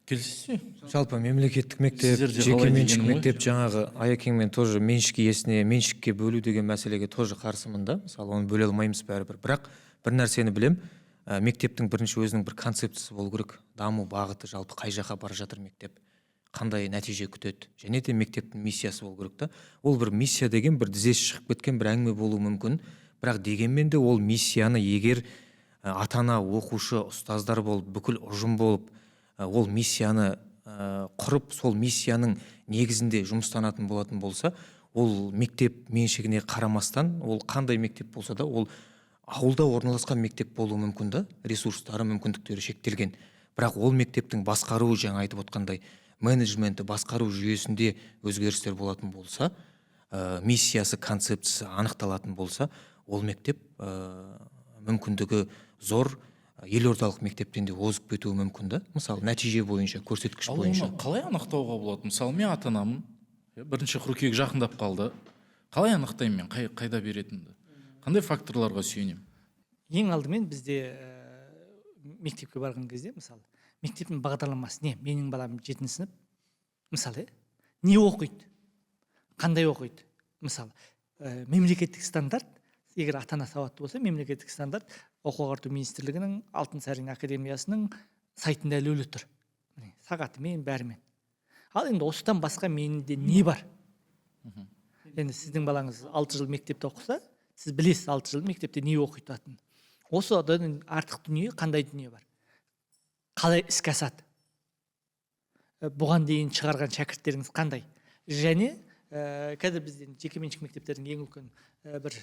Келісесіз бе? Жалпы мемлекеттік мектеп, жекеменшік мектеп, жаңағы Аякеңмен тоже меншік иесіне, меншікке бөлу деген мәселеге тоже қарсымын да. Мысалы, оны бөле алмаймыз бәрібір. Бірақ бір нәрсені білем, мектептің бірінші өзінің бір концепциясы болу керек. Даму бағыты, жалпы қай жаққа бара жатыр мектеп, қандай нәтиже күтеді. Және де мектептің миссиясы болу керек та. Ол бір миссия деген бір дізесі шығып кеткен бір әңгіме болуы мүмкін. Бірақ дегенмен де ол миссияны егер ата-ана, оқушы, ұстаздар болып, бүкіл ұжым болып, ол миссияны құрып, сол миссияның негізінде жұмыстанатын болатын болса, ол мектеп меншігіне қарамастан, ол қандай мектеп болса да, ол ауылда орналасқан мектеп болуы мүмкін да, ресурстары, мүмкіндіктері шектелген. Бірақ ол мектептің басқаруы, жаңа айтып отқандай, менеджменті, басқару жүйесінде өзгерістер болатын болса, миссиясы, концепциясы анықталатын болса, ол мектеп мүмкіндігі зор, елордалық мектептен де озып кетуі мүмкін да. Мысалы, нәтиже бойынша, көрсеткіш бойынша. Ал оны қалай анықтауға болады? Мысалы, мен ата-анамын, 1 қыркүйек жақындап қалды. Қалай анықтаймын мен қайда беретінімді? Қандай факторларға сүйенемін? Ең алдымен бізде мектепке барған кезде, мысалы, мектептің бағдарламасы не? Менің балам 7 сынып, мысалы, не оқиды? Қандай оқиды? Мысалы, мемлекеттік стандарт, егер ата-ана сауатты болса, мемлекеттік стандарт Оқу ағарту министрлігінің Алтынсарин академиясының сайтында ілулі тұр. Міне, сағатымен, бәрімен. Ал енді осыдан басқа менде не бар? Енді сіздің балаңыз 6 жыл мектепте оқыса, сіз білесіз 6 жыл мектепте не оқитынын. Осыдан артық дүние қандай дүние бар? Қалай іске асады? Бұған дейін шығарған шәкірттеріңіз қандай? Және қазір бізден жекеменшік мектептердің ең үлкен бір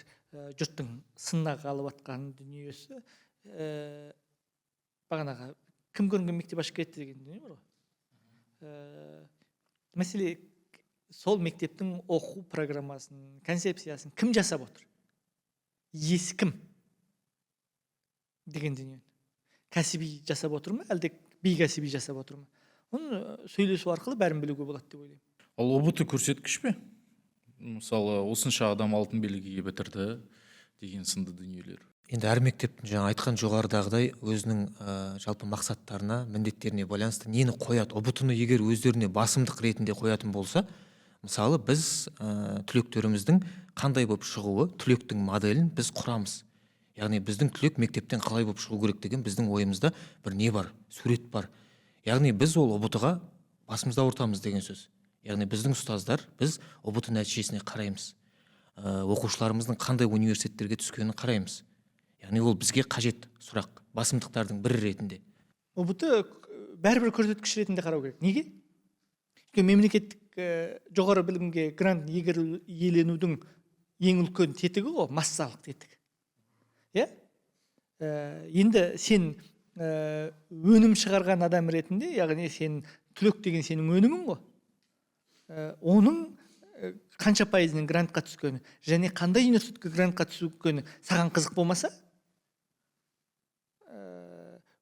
жұрттың сынына қалып атқан дүниесі, бағанағы кім көрінген мектеп ашып кетті деген дүние бар ғой. Мәселе сол мектептің оқу программасын, концепциясын кім жасап отыр? Иесі кім? Деген дүние. Кәсіби жасап отыр ма, әлде бейкәсіби жасап отыр ма? Оны сөйлесу арқылы бәрін білуге болады деп ойлаймын. Ал ҰБТ көрсеткіш пе? Мысалы, осынша адам алтын белгіге бітірді деген сынды дүниелер. Енді әр мектептің жаңа айтқан жоғарыдағыдай өзінің жалпы мақсаттарына, міндеттеріне байланысты нені қояды? ҰБТ-ны егер өздеріне басымдық ретінде қоятын болса, мысалы, біз түлектеріміздің қандай болып шығуы, түлектің моделін біз құрамыз. Яғни біздің түлек мектептен қалай болып шығу керек деген біздің ойымызда бір не бар, сурет бар. Яғни біз ол ҰБТ-ға басымызды ауыртамыз деген сөз. Яғни біздің ұстаздар, біз ҰБТ нәтижесіне қараймыз. Оқушыларымыздың қандай университеттерге түскенін қараймыз. Яғни ол бізге қажет сұрақ, басымдықтардың бірі ретінде. ҰБТ бәрібір көрсеткіш ретінде қарау керек. Неге? Өйткені мемлекеттік жоғары білімге грант иеленудің ең үлкен тетігі ғой, массалық тетігі. Иә? Енді сен өнім шығарған адам ретінде, яғни сен түлек деген сенің өнімің ғой. Оның қанша пайызының грантқа түскені және қандай университетке грантқа түскені саған қызық болмаса,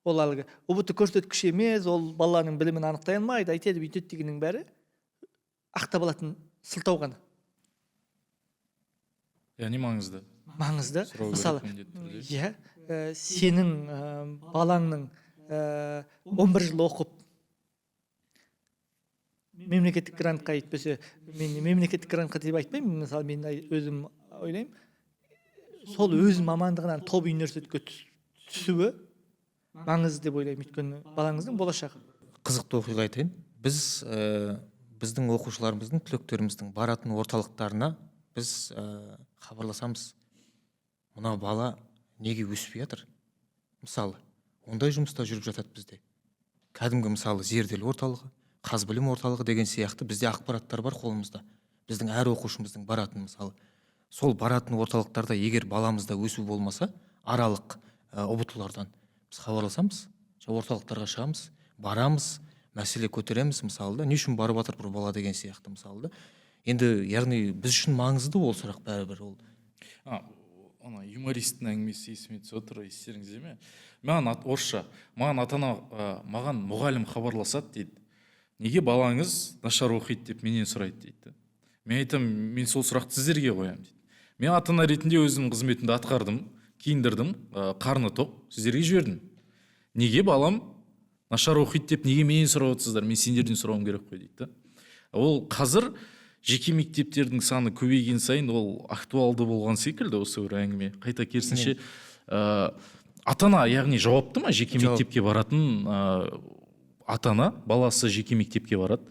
ол әлгі ҰБТ көрсеткіш емес, ол баланың білімін анықтай алмайды, айтады, бүйтеді дегеннің бәрі ақтап алатын сылтау ғана. Яғни маңызды. Маңызды. Сұрау керек Мысалы, міндетті түрде. Иә, сенің балаңның 11 жыл оқып мемлекеттік грантқа, әйтпесе мен мемлекеттік грантқа деп айтпаймын, мысалы, мен өзім ойлаймын, сол өз мамандығынан топ университетке түсуі маңызды деп ойлаймын, өйткені балаңыздың болашағы. Қызықты оқиға айтайын. Біз біздің оқушыларымыздың, түлектеріміздің баратын орталықтарына біз хабарласамыз. Мына бала неге өспей жатыр? Мысалы, ондай жұмыста жүріп жатады бізде. Кәдімгі, мысалы, зерделі орталығы, Қазбілім орталығы деген сияқты бізде ақпараттар бар қолымызда. Біздің әр оқушымыздың баратын, мысалы. Сол баратын орталықтарда егер баламызда өсу болмаса, аралық ҰБТ-лардан біз хабарласамыз, орталықтарға шығамыз, барамыз, мәселе көтереміз, мысалы да, не үшін барып жатыр бір бала деген сияқты, мысалы да. Енді, яғни, біз үшін маңызды ол сұрақ бәрібір ол. Ана юмористтің әңгімесі есіме түсіп отыр, естеріңізде ме? Маған орысша, маған ата-ана, маған мұғалім хабарласады дейді. Неге балаңыз нашар оқиды деп менен сұрайды дейді. Мен айтамын, мен сол сұрақты сіздерге қоямын дейді. Мен ата-ана ретінде өзімнің қызметімді атқардым, киіндірдім, қарны тоқ, сіздерге жібердім. Неге балам нашар оқиды деп неге менен сұрап отырсыздар, мен сендерден сұрауым керек қой дейді. Ол қазір жеке мектептердің саны көбейген сайын ол актуалды болған секілді осы бір әңгіме. Қайта керісінше, ата-ана, яғни жауапты ма жеке мектепке баратын ата-ана, баласы жеке мектепке барады,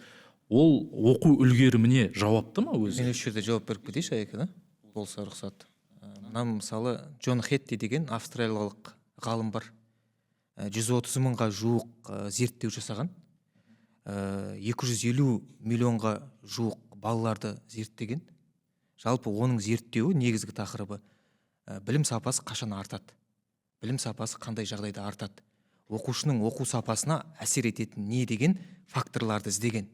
ол оқу үлгеріміне жауапты ма өзі? Мен осы жерде жауап беріп кетейінші, Аяке, да? Болса рұқсат. Мына, мысалы, Джон Хетти деген австралиялық ғалым бар. 130 мыңға жуық зерттеу жасаған. 250 миллионға жуық балаларды зерттеген. Жалпы оның зерттеуі негізгі тақырыбы білім сапасы қашан артады? Білім сапасы қандай жағдайда артады? Оқушының оқу сапасына әсер ететін не деген факторларды іздеген.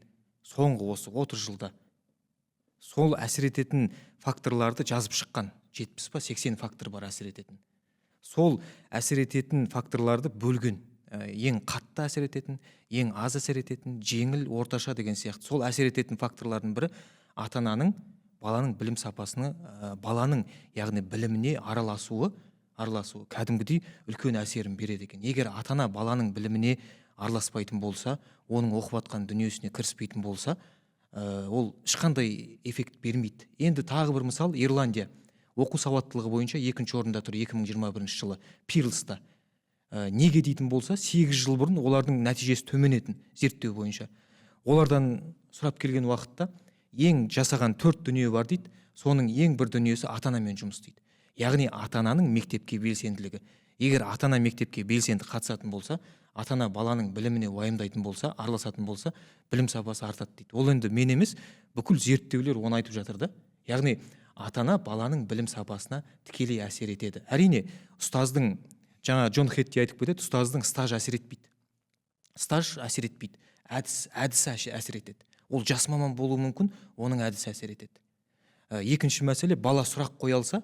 Соңғы осы 30 жылда сол әсер ететін факторларды жазып шыққан. 70 па 80 фактор бар әсер ететін. Сол әсер ететін факторларды бөлген. Ең қатты әсер ететін, ең аз әсер ететін, жеңіл, орташа деген сияқты. Сол әсер ететін факторлардың бірі ата-ананың баланың білім сапасына, баланың, яғни біліміне араласуы кәдімгідей үлкен әсерін береді екен. Егер ата-ана баланың біліміне араласпайтын болса, оның оқып жатқан дүниесіне кіріспейтін болса, ол ешқандай эффект бермейді. Енді тағы бір мысал, Ирландия оқу сауаттылығы бойынша екінші орында тұр 2021 жылы Пирлста. Неге дейтін болса, 8 жыл бұрын олардың нәтижесі төмен етін зерттеу бойынша. Олардан сұрап келген уақытта ең жасаған 4 дүние бар дейді, соның ең бір дүниесі ата-анамен жұмыс дейді. Яғни ата-ананың мектепке белсенділігі. Егер ата-ана мектепке белсенді қатысатын болса, ата-ана баланың біліміне уайымдайтын болса, араласатын болса, білім сапасы артады дейді. Ол енді мен емес, бүкіл зерттеулер оны айтып жатыр да. Яғни ата-ана баланың білім сапасына тікелей әсер етеді. Әрине, ұстаздың, жаңа Джон Хетти айтып кетеді, ұстаздың стажы әсер етпейді. Стаж әсер етпейді, әдісі әсер етеді. Ол жас маман болуы мүмкін, оның әдісі әсер етеді. Екінші мәселе, бала сұрақ қоя алса,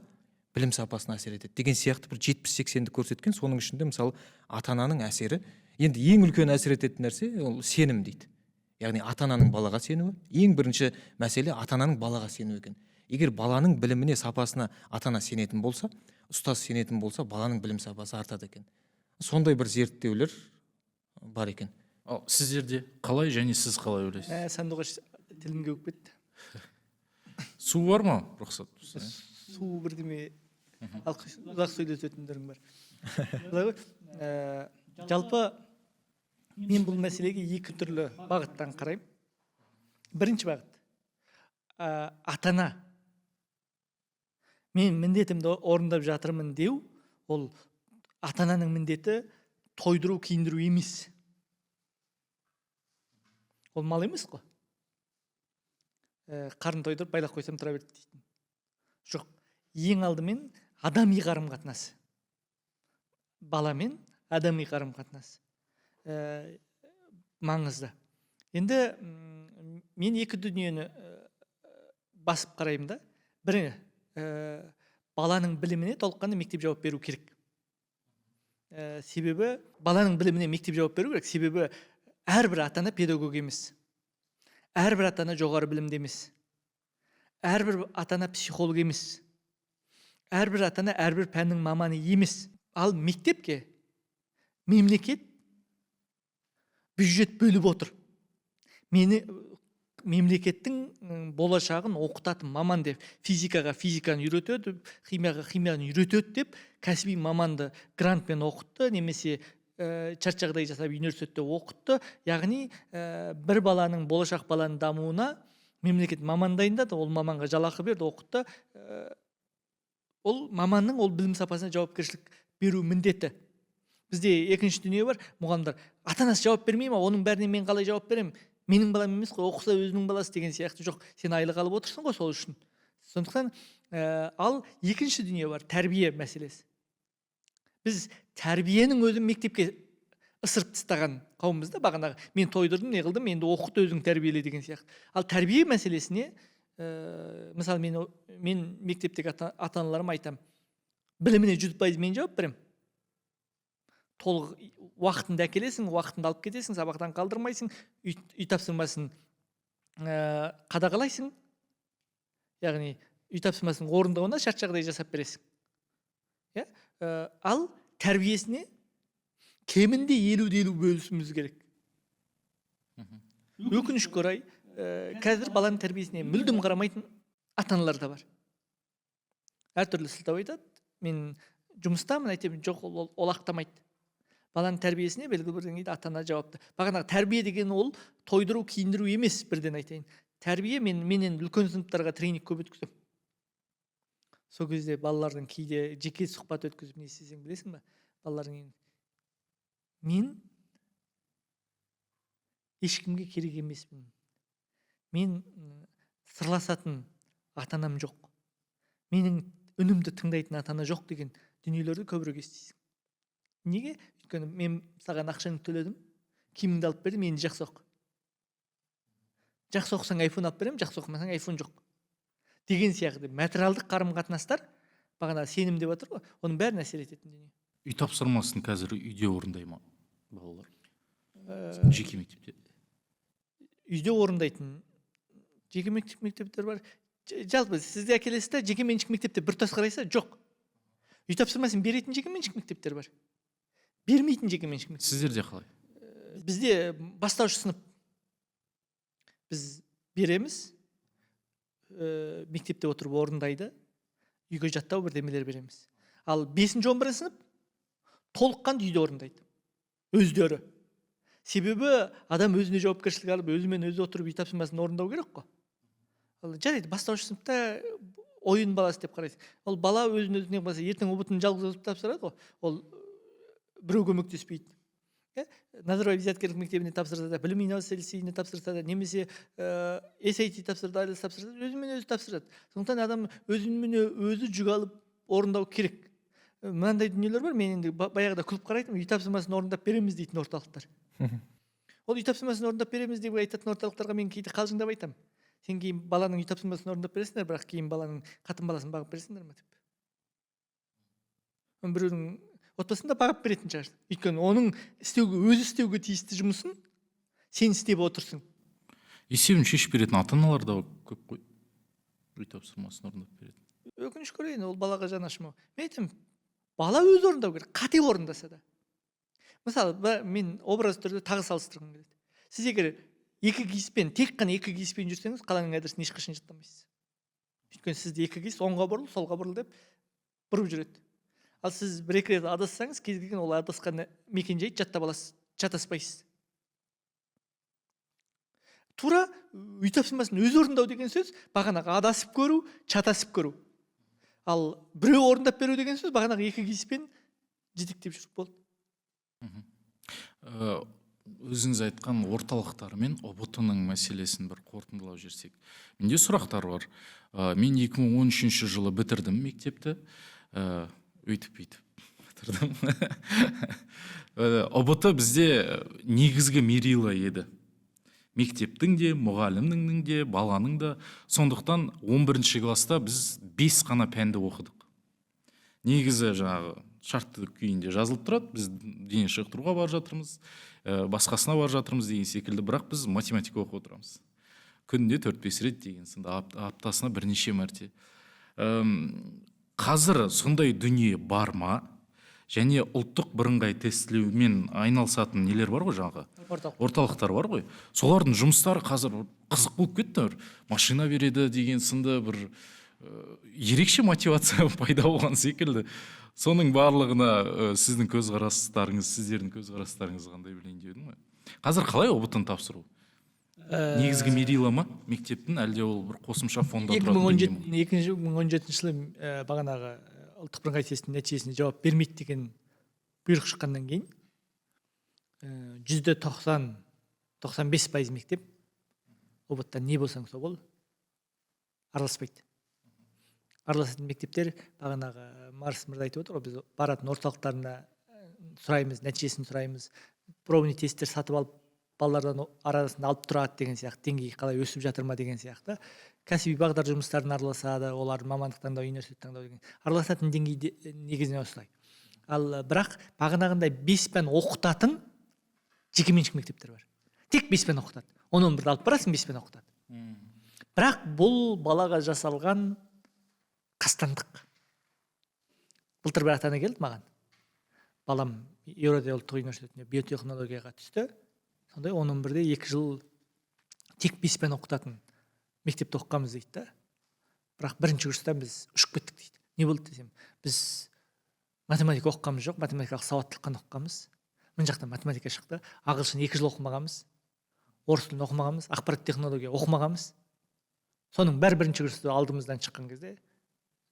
білім сапасына әсер етеді деген сияқты бір 70-80-ді көрсеткен. Соның ішінде, мысалы, ата-ананың әсері. Енді ең үлкен әсер ететін нәрсе ол сенім дейді. Яғни ата-ананың балаға сенуі. Ең бірінші мәселе ата-ананың балаға сенуі екен. Егер баланың біліміне, сапасына ата-ана сенетін болса, ұстаз сенетін болса, баланың білім сапасы артады екен. Сондай бір зерттеулер бар екен. Ал сіздерде қалай және сіз қалай ойлайсыз? Сандуғаш тілім кеуіп кетті. Су бар ма? Рұқсат болса. Су бірдеме ұзақ сөйлесетіндерің бар. Жалпы мен бұл мәселеге екі түрлі бағыттан қараймын. Бірінші бағыт, ата-ана мен міндетімді орындап жатырмын деу, ол ата-ананың міндеті тойдыру, киіндіру емес. Ол мал емес қой. Қарын тойдырып байлап қойсам тұра берді дейтін. Жоқ, ең алдымен адами қарым қатынасы. Баламен адами қарым қатынас маңызды. Енді мен екі дүниені басып қараймын да. Бірі, баланың біліміне толыққанды мектеп жауап беру керек. Себебі баланың біліміне мектеп жауап беру керек. Себебі әрбір ата-ана педагог емес. Әрбір ата-ана жоғары білімді емес. Әрбір ата-ана психолог емес. Әрбір ата-ана әрбір пәннің маманы емес. Ал мектепке мемлекет бюджет бөліп отыр. Мені мемлекеттің болашағын оқытатын маман деп, физикаға физиканы үйретеді, химияға химияны үйретеді деп кәсіби маманды грантпен оқытты, немесе шарт жағдай жасап университетте оқытты. Яғни бір баланың, болашақ баланың дамуына мемлекет маман дайындады, ол маманға жалақы берді, оқытты. Ол маманның ол білім сапасына жауапкершілік беру міндеті. Бізде екінші дүние бар, мұғалімдер ата-анасы жауап бермей ма, оның бәріне мен қалай жауап беремін? Менің балам емес қой, оқыса өзінің баласы деген сияқты. Жоқ, сен айлық алып отырсың ғой сол үшін. Сондықтан ал екінші дүние бар, тәрбие мәселесі. Біз тәрбиенің өзін мектепке ысырып тастаған қауымбыз да, бағанағы мен тойдырдым, не қылдым, енді оқыт, өзің тәрбиеле деген сияқты. Ал тәрбие мәселесіне, мысалы мен мектептегі ата-аналарыма айтамын, біліміне 100% мен жауап беремін. Толық уақытында әкелесің, уақытында алып кетесің, сабақтан қалдырмайсың, үй тапсырмасын қадағалайсың, яғни үй тапсырмасын орындауына шарт жағдай жасап бересің. Иә? Ал тәрбиесіне кемінде 50-50 бөлісуіміз керек. Өкінішке орай, қазір баланың тәрбиесіне мүлдем қарамайтын ата-аналар да бар. Әртүрлі сылтау айтады, мен жұмыстамын, айтемін, жоқ, ол ақтамайды. Баланың тәрбиесіне белгілі бір деңгейде ата-ана жауапты. Бағанағы тәрбие деген ол тойдыру, киіндіру емес, бірден айтайын. Тәрбие, мен енді үлкен сыныптарға тренинг көп өткіземін. Сол кезде балалардың кейде жеке сұхбат өткізіп не істесең білесің бе? Балалардың мен ешкімге керек емеспін. Мен сырласатын ата-анам жоқ. Менің үнімді тыңдайтын ата-ана жоқ деген дүниелерді көбірек естисің. Неге? Өйткені мен саған ақшаңды төледім, киіміңді алып бердім, енді жақсы оқы. Жақсы оқысаң айфон алып беремін, жақсы оқымасаң айфон жоқ. Деген сияқты материалдық қарым-қатынастар, бағана сенім деп отыр ғой, оның бәрін әсер ететін дүние. Үй тапсырмасын қазір үйде орындай ма балалар? Жеке мектепте. Үйде орындайтын жеке мектептер бар. Жалпы сізде әкелесіз де жеке меншік мектепте бір тұтас қарайсыз, жоқ. Үй тапсырмасын беретін жеке меншік мектептер бар. Бермейтін жеке меншік мектеп. Сіздерде қалай? Бізде бастауыш сынып біз береміз, мектепте отырып орындайды, үйге жаттау бірдемелер береміз. Ал 5-11 сынып толыққанды үйде орындайды өздері. Себебі адам өзіне жауапкершілік алып, өзімен өзі отырып үй тапсырмасын орындау керек қой. Ал жарайды, бастауыш сыныпта ойын баласы деп қарайсың. Ол бала өзін өзіне болса, ертең ҰБТ-ны жалғыз өзі тапсырады ғой. Ол біреу көмектеспейді. Назарбаев зияткерлік мектебіне тапсырса да, білім инновация лицейіне тапсырса да, немесе SAT тапсырды, IELTS тапсырса да, өзімен өзі тапсырады. Сондықтан адам өзімен өзі жүк алып орындау керек. Мынандай дүниелер бар, мен енді баяғыда күліп қарайтынмын, үй тапсырмасын орындап береміз дейтін орталықтар. Ол үй тапсырмасын орындап береміз деп айтатын орталықтарға мен кейде қалжыңдап айтамын. Сен кейін баланың үй тапсырмасын орындап бересіңдер, бірақ кейін баланың қатын баласын бағып бересіңдер ме деп. Біреудің отбасында бағып беретін шығар. Өйткені оның істеуге, өзі істеуге тиісті жұмысын сен істеп отырсың. Есебін шешіп беретін ата-аналар да көп қой. Үй тапсырмасын орындап беретін. Өкінішке орай, ол балаға жаны ашымау. Мен айтамын, бала өзі орындау керек, қате орындаса да. Мысалы, мен образ түрде тағы салыстырғым келеді. Сіз егер екі киіспен, тек қана екі киіспен жүрсеңіз, қаланың адресін ешқашан жаттамайсыз. Өйткені сізде екі киіс оңға бұрыл, солға бұрыл деп бұрып жүреді. Ал сіз бір екі рет адассаңыз, кез келген ол адасқан мекенжайды жаттап аласыз, шатаспайсыз. Тура үй тапсырмасын өзі орындау деген сөз бағанағы адасып көру, шатасып көру. Ал біреу орындап беру деген сөз бағанағы екі кейспен жетектеп жүріп болды. Өзіңіз айтқан орталықтар мен ҰБТ-ның мәселесін бір қорытындылап жіберсек. Менде сұрақтар бар. Мен 2013 жылы бітірдім мектепті. Өйтіп бүйтіп бітірдім. ҰБТ бізде негізгі мерило еді. Мектептің де, мұғалімнің де, баланың да. Сондықтан 11 класста біз 5 қана пәнді оқыдық. Негізі жаңағы шартты күйінде жазылып тұрады, біз дене шынықтыруға барып жатырмыз, басқасына барып жатырмыз деген секілді, бірақ біз математика оқып отырамыз. Күнде 4-5 рет деген сынды, аптасына бірнеше мәрте. Қазір сондай дүние бар ма? Және ұлттық бірыңғай тестілеумен айналысатын нелер бар ғой жаңағы? Орталық. Орталықтар бар ғой. Солардың жұмыстары қазір қызық болып кетті. Бір машина береді деген сынды бір ерекше мотивация пайда болған секілді. Соның барлығына сіздің көзқарастарыңыз, сіздердің көзқарастарыңыз қандай білейін деп едім ғой. Қазір қалай ҰБТ-ны тапсыру? Негізгі мерило ма мектептің, әлде ол бір қосымша фонда тұратын дүние ме? 2017 жылы бағанағы ұлттық бірыңғай тесттің нәтижесіне жауап бермейді деген бұйрық шыққаннан кейін 90%, 95% мектеп ҰБТ-тан не болсаң сол бол, араласпайды. Араласатын мектептер бағанағы Марс мырза айтып отыр ғой, біз баратын орталықтарына сұраймыз, нәтижесін сұраймыз, пробный тесттер сатып алып балалардан арасында алып тұрады деген сияқты, деңгейі қалай өсіп жатыр ма деген сияқты. Кәсіби бағдар жұмыстарына араласады, олар мамандық таңдау, университет таңдау деген араласатын деңгейде негізінен осылай. Ал бірақ бағанағындай 5 пән оқытатын жекеменшік мектептер бар. Тек 5 пән оқытады. 10-11-ді алып барасың, 5 пән оқытады. Бірақ бұл балаға жасалған қастандық. Былтыр бір ата-ана келді маған. Балам Еуразия ұлттық университетіне биотехнологияға түсті. Сондай 10-11-де 2 жыл тек 5 пән оқытатын мектепте оқығанбыз дейді да. Бірақ бірінші курстан біз ұшып кеттік дейді. Не болды десем, біз математика оқығанбыз жоқ, математикалық сауаттылық қана оқығанбыз. Мына жақтан математика шықты, ағылшын 2 жыл оқымағанбыз, орыс тілін оқымағанбыз, ақпарат технология оқымағанбыз. Соның бәрі бірінші курста алдымыздан шыққан кезде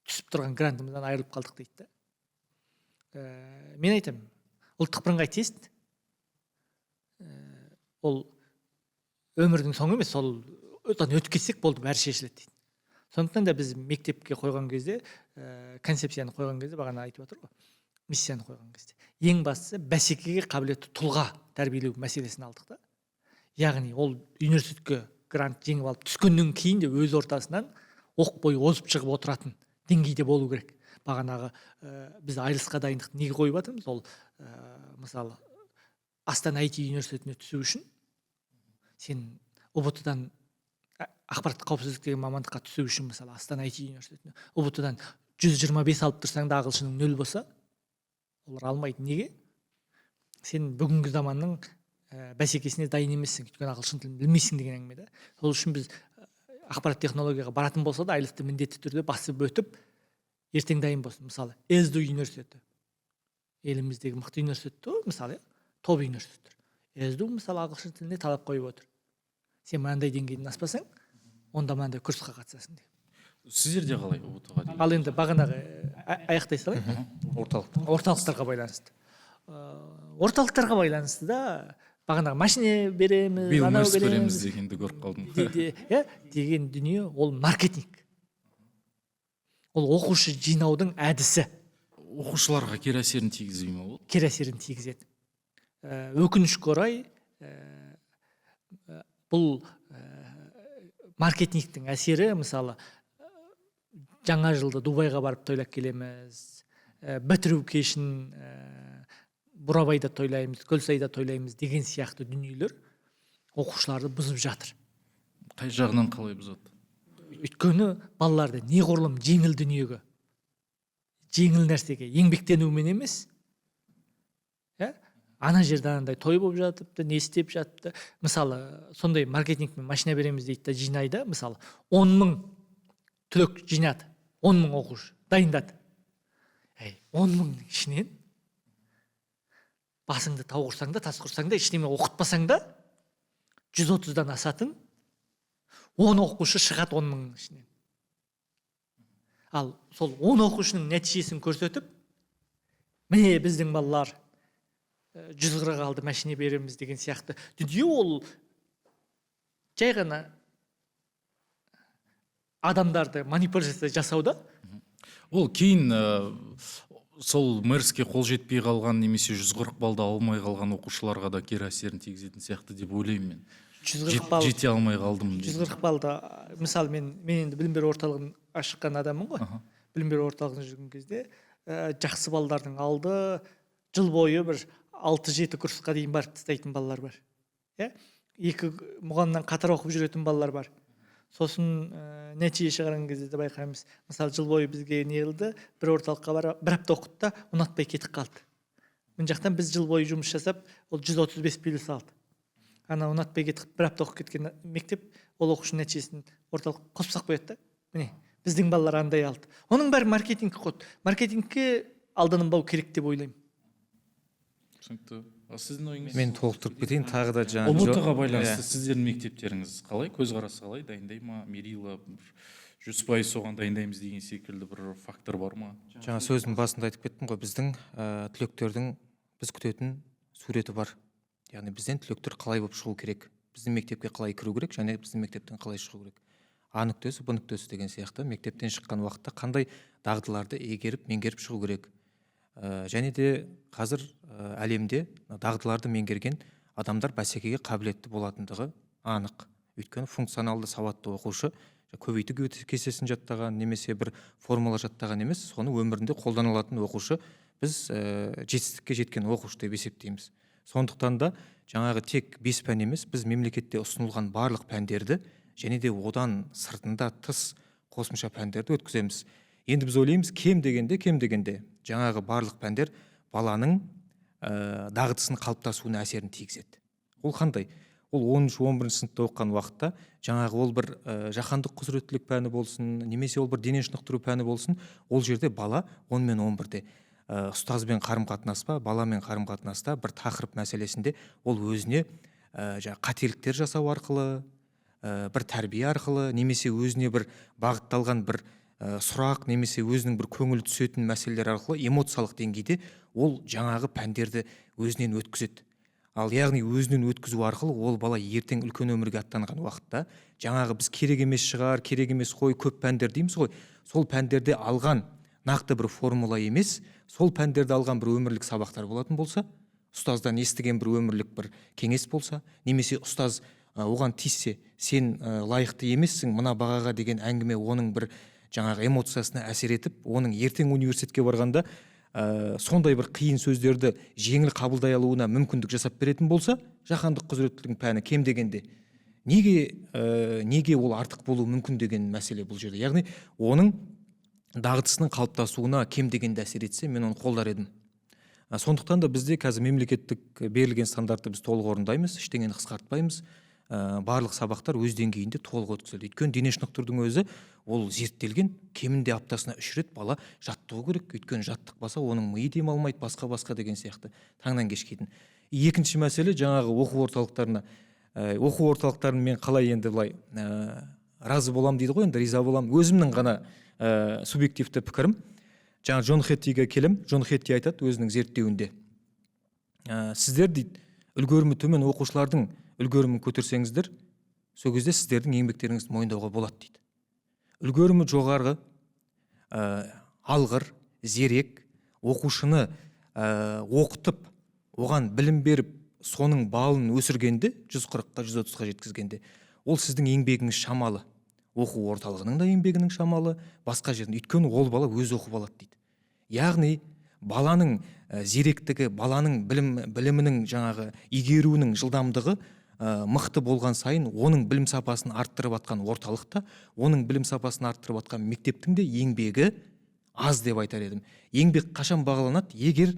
түсіп тұрған грантымыздан айырылып қалдық дейді да. Мен айтамын, ұлттық бірыңғай тест ол өмірдің соңы емес, сол одан өтіп кетсек болды, бәрі шешіледі дейді. Сондықтан да біз мектепке қойған кезде, концепцияны қойған кезде, бағана айтып отыр ғой, миссияны қойған кезде, ең бастысы бәсекеге қабілетті тұлға тәрбиелеу мәселесін алдық та. Яғни ол университетке грант жеңіп алып түскеннен кейін де өз ортасынан оқ бойы озып шығып отыратын деңгейде болу керек. Бағанағы біз IELTS-қа дайындықты неге қойып жатырмыз? Ол мысалы Астана IT университетіне түсу үшін сен ҰБТ-дан ақпараттық қауіпсіздік деген мамандыққа түсу үшін, мысалы Астана IT университетіне ҰБТ-дан 125 алып тұрсаң да ағылшының 0 болса, олар алмайды. Неге? Сен бүгінгі заманның бәсекесіне дайын емессің, өйткені ағылшын тілін білмейсің деген әңгіме да. Сол үшін біз ақпарат технологияға баратын болса да IELTS-ты міндетті түрде басып өтіп, ертең дайын болсын. Мысалы, СДУ университеті еліміздегі мықты университет қой, мысалы, топ университеттер. СДУ мысалы ағылшын тіліне талап қойып отыр. Сен мынандай деңгейден аспасаң, онда мынандай курсқа қатысасың деп. Сіздерде қалай ҰБТ-ға деген? Ал енді бағанағы аяқтай салайын. Орталықтар. Орталықтарға байланысты. Орталықтарға байланысты да бағанағы машина береміз, биыл анау мерс береміз береміз дегенді көріп қалдым. Деген дүние ол маркетинг. Ол оқушы жинаудың әдісі. Оқушыларға кері әсерін тигізбей ме ол? Кері әсерін тигізеді. Өкінішке орай, бұл маркетингтің әсері, мысалы, жаңа жылды Дубайға барып тойлап келеміз, бітіру кешін Бурабайда тойлаймыз, Көлсайда тойлаймыз деген сияқты дүниелер оқушыларды бұзып жатыр. Қай жағынан қалай бұзады? Өйткені балаларды неғұрлым жеңіл дүниеге, жеңіл нәрсеге еңбектенумен емес, ана жерде анандай той болып жатыпты, не істеп жатыпты. Мысалы, сондай маркетингпен машина береміз дейді да жинайды. Мысалы, 10 мың түлек жинады, 10 мың оқушы дайындады. 10 мыңның ішінен басыңды тау құрсаң да, тас құрсаң да, ештеме оқытпасаң да 130-дан асатын 10 оқушы шығады 10 мыңның ішінен. Ал сол 10 оқушының нәтижесін көрсетіп, міне біздің балалар 140 алды, машина береміз деген сияқты дүние, ол жай ғана адамдарды манипуляция жасауда. Ол кейін сол мэрске қол жетпей қалған немесе 140 балды алмай қалған оқушыларға да кері әсерін тигізетін сияқты деп ойлаймын мен. 140 балл Жете алмай қалдым. 140 балды, мысалы, мен енді білім беру орталығын ашқан адаммын ғой. Білім беру орталығында жүрген кезде жақсы балдардың алды жыл бойы бір 6-7 курсқа дейін барып тастайтын балалар бар. Иә? 2 мұғалімнен қатар оқып жүретін балалар бар. Сосын нәтиже шығарған кезде де байқаймыз. Мысалы, жыл бойы бізге не қылды, бір орталыққа барып, бір апта оқыды да ұнатпай кетіп қалды. Мына жақтан біз жыл бойы жұмыс жасап, ол 135 плюс алды. Ана ұнатпай кетіп, бір апта оқып кеткен мектеп ол оқушының нәтижесін орталық қосып салып қояды да. Міне, біздің балалар андай алды. Оның бәрі маркетинг ход. Маркетингке алданбау керек деп ойлаймын. Түсінікті. Ал сіздің ойыңыз? Мен толықтырып кетейін тағы да жаңа. ҰБТ-ға байланысты сіздердің мектептеріңіз қалай, көзқарасы қалай, дайындай ма? Мерила 100% соған дайындаймыз деген секілді бір фактор бар ма? Жаңа сөздің басында айтып кеттім ғой, біздің түлектердің біз күтетін суреті бар. Яғни бізден түлектер қалай болып шығу керек, біздің мектепке қалай кіру керек және біздің мектептен қалай шығу керек. А нүктесі, Б нүктесі деген сияқты мектептен шыққан уақытта қандай дағдыларды игеріп, меңгеріп шығу керек. Және де қазір әлемде дағдыларды меңгерген адамдар бәсекеге қабілетті болатындығы анық. Өйткені функционалды сауатты оқушы көбейту кестесін жаттаған немесе бір формула жаттаған емес, соны өмірінде қолдана алатын оқушы біз жетістікке жеткен оқушы деп есептейміз. Сондықтан да жаңағы тек 5 пән емес, біз мемлекетте ұсынылған барлық пәндерді және де одан сыртында тыс қосымша пәндерді өткіземіз. Енді біз ойлаймыз, кем дегенде жаңағы барлық пәндер баланың дағдысын қалыптасуына әсерін тигізеді. Ол қандай? Ол 10-11 сыныпта оқыған уақытта жаңағы ол бір жаһандық құзыреттілік пәні болсын, немесе ол бір дене шынықтыру пәні болсын, ол жерде бала 10 мен 11-де ұстазбен қарым-қатынас па, баламен қарым-қатынаста бір тақырып мәселесінде ол өзіне жаңағы қателіктер жасау арқылы, бір тәрбие арқылы, немесе өзіне бір бағытталған бір сұрақ, немесе өзінің бір көңілі түсетін мәселелер арқылы эмоциялық деңгейде ол жаңағы пәндерді өзінен өткізеді. Ал яғни өзінен өткізу арқылы ол бала ертең үлкен өмірге аттанған уақытта жаңағы біз керек емес шығар, керек емес қой, көп пәндер дейміз ғой, сол пәндерде алған нақты бір формула емес, сол пәндерді алған бір өмірлік сабақтар болатын болса, ұстаздан естіген бір өмірлік бір кеңес болса, немесе ұстаз оған тиіссе, сен лайықты емессің мына бағаға деген әңгіме оның бір жаңағы эмоциясына әсер етіп, оның ертең университетке барғанда сондай бір қиын сөздерді жеңіл қабылдай алуына мүмкіндік жасап беретін болса, жаһандық құзыреттіліктің пәні кем дегенде неге ол артық болуы мүмкін деген мәселе бұл жерде. Яғни оның дағдысының қалыптасуына кем дегенде әсер етсе, мен оны қолдар едім. Сондықтан да бізде қазір мемлекеттік берілген стандартты біз толық орындаймыз, ештеңені қысқартпаймыз. Барлық сабақтар өз деңгейінде толық өткізіледі. Өйткені дене шынықтырудың өзі ол зерттелген, кемінде аптасына 3 рет бала жаттығу керек. Өйткені жаттықпаса оның миы демалмайды, басқа-басқа деген сияқты таңнан кешке дейін. Екінші мәселе жаңағы оқу орталықтарына. Оқу орталықтарын мен қалай енді былай разы болам дейді ғой, енді риза болам. Өзімнің ғана субъективті пікірім. Жаңа Джон Хеттиге келем. Джон Хетти айтады өзінің зерттеуінде. Сіздер дейді, үлгерімі төмен оқушылардың үлгерімін көтерсеңіздер, сол кезде сіздердің еңбектеріңізді мойындауға болады дейді. Үлгерімі жоғарғы, алғыр, зерек оқушыны оқытып, оған білім беріп, соның балын өсіргенде, 140-қа, 130-ға жеткізгенде, ол сіздің еңбегіңіз шамалы. Оқу орталығының да еңбегінің шамалы, басқа жердің. Өйткені ол бала өзі оқып алады дейді. Яғни баланың зеректігі, баланың білімінің жаңағы игеруінің жылдамдығы мықты болған сайын оның білім сапасын арттырып атқан орталықта, оның білім сапасын арттырып атқан мектептің де еңбегі аз деп айтар едім. Еңбек қашан бағаланады? Егер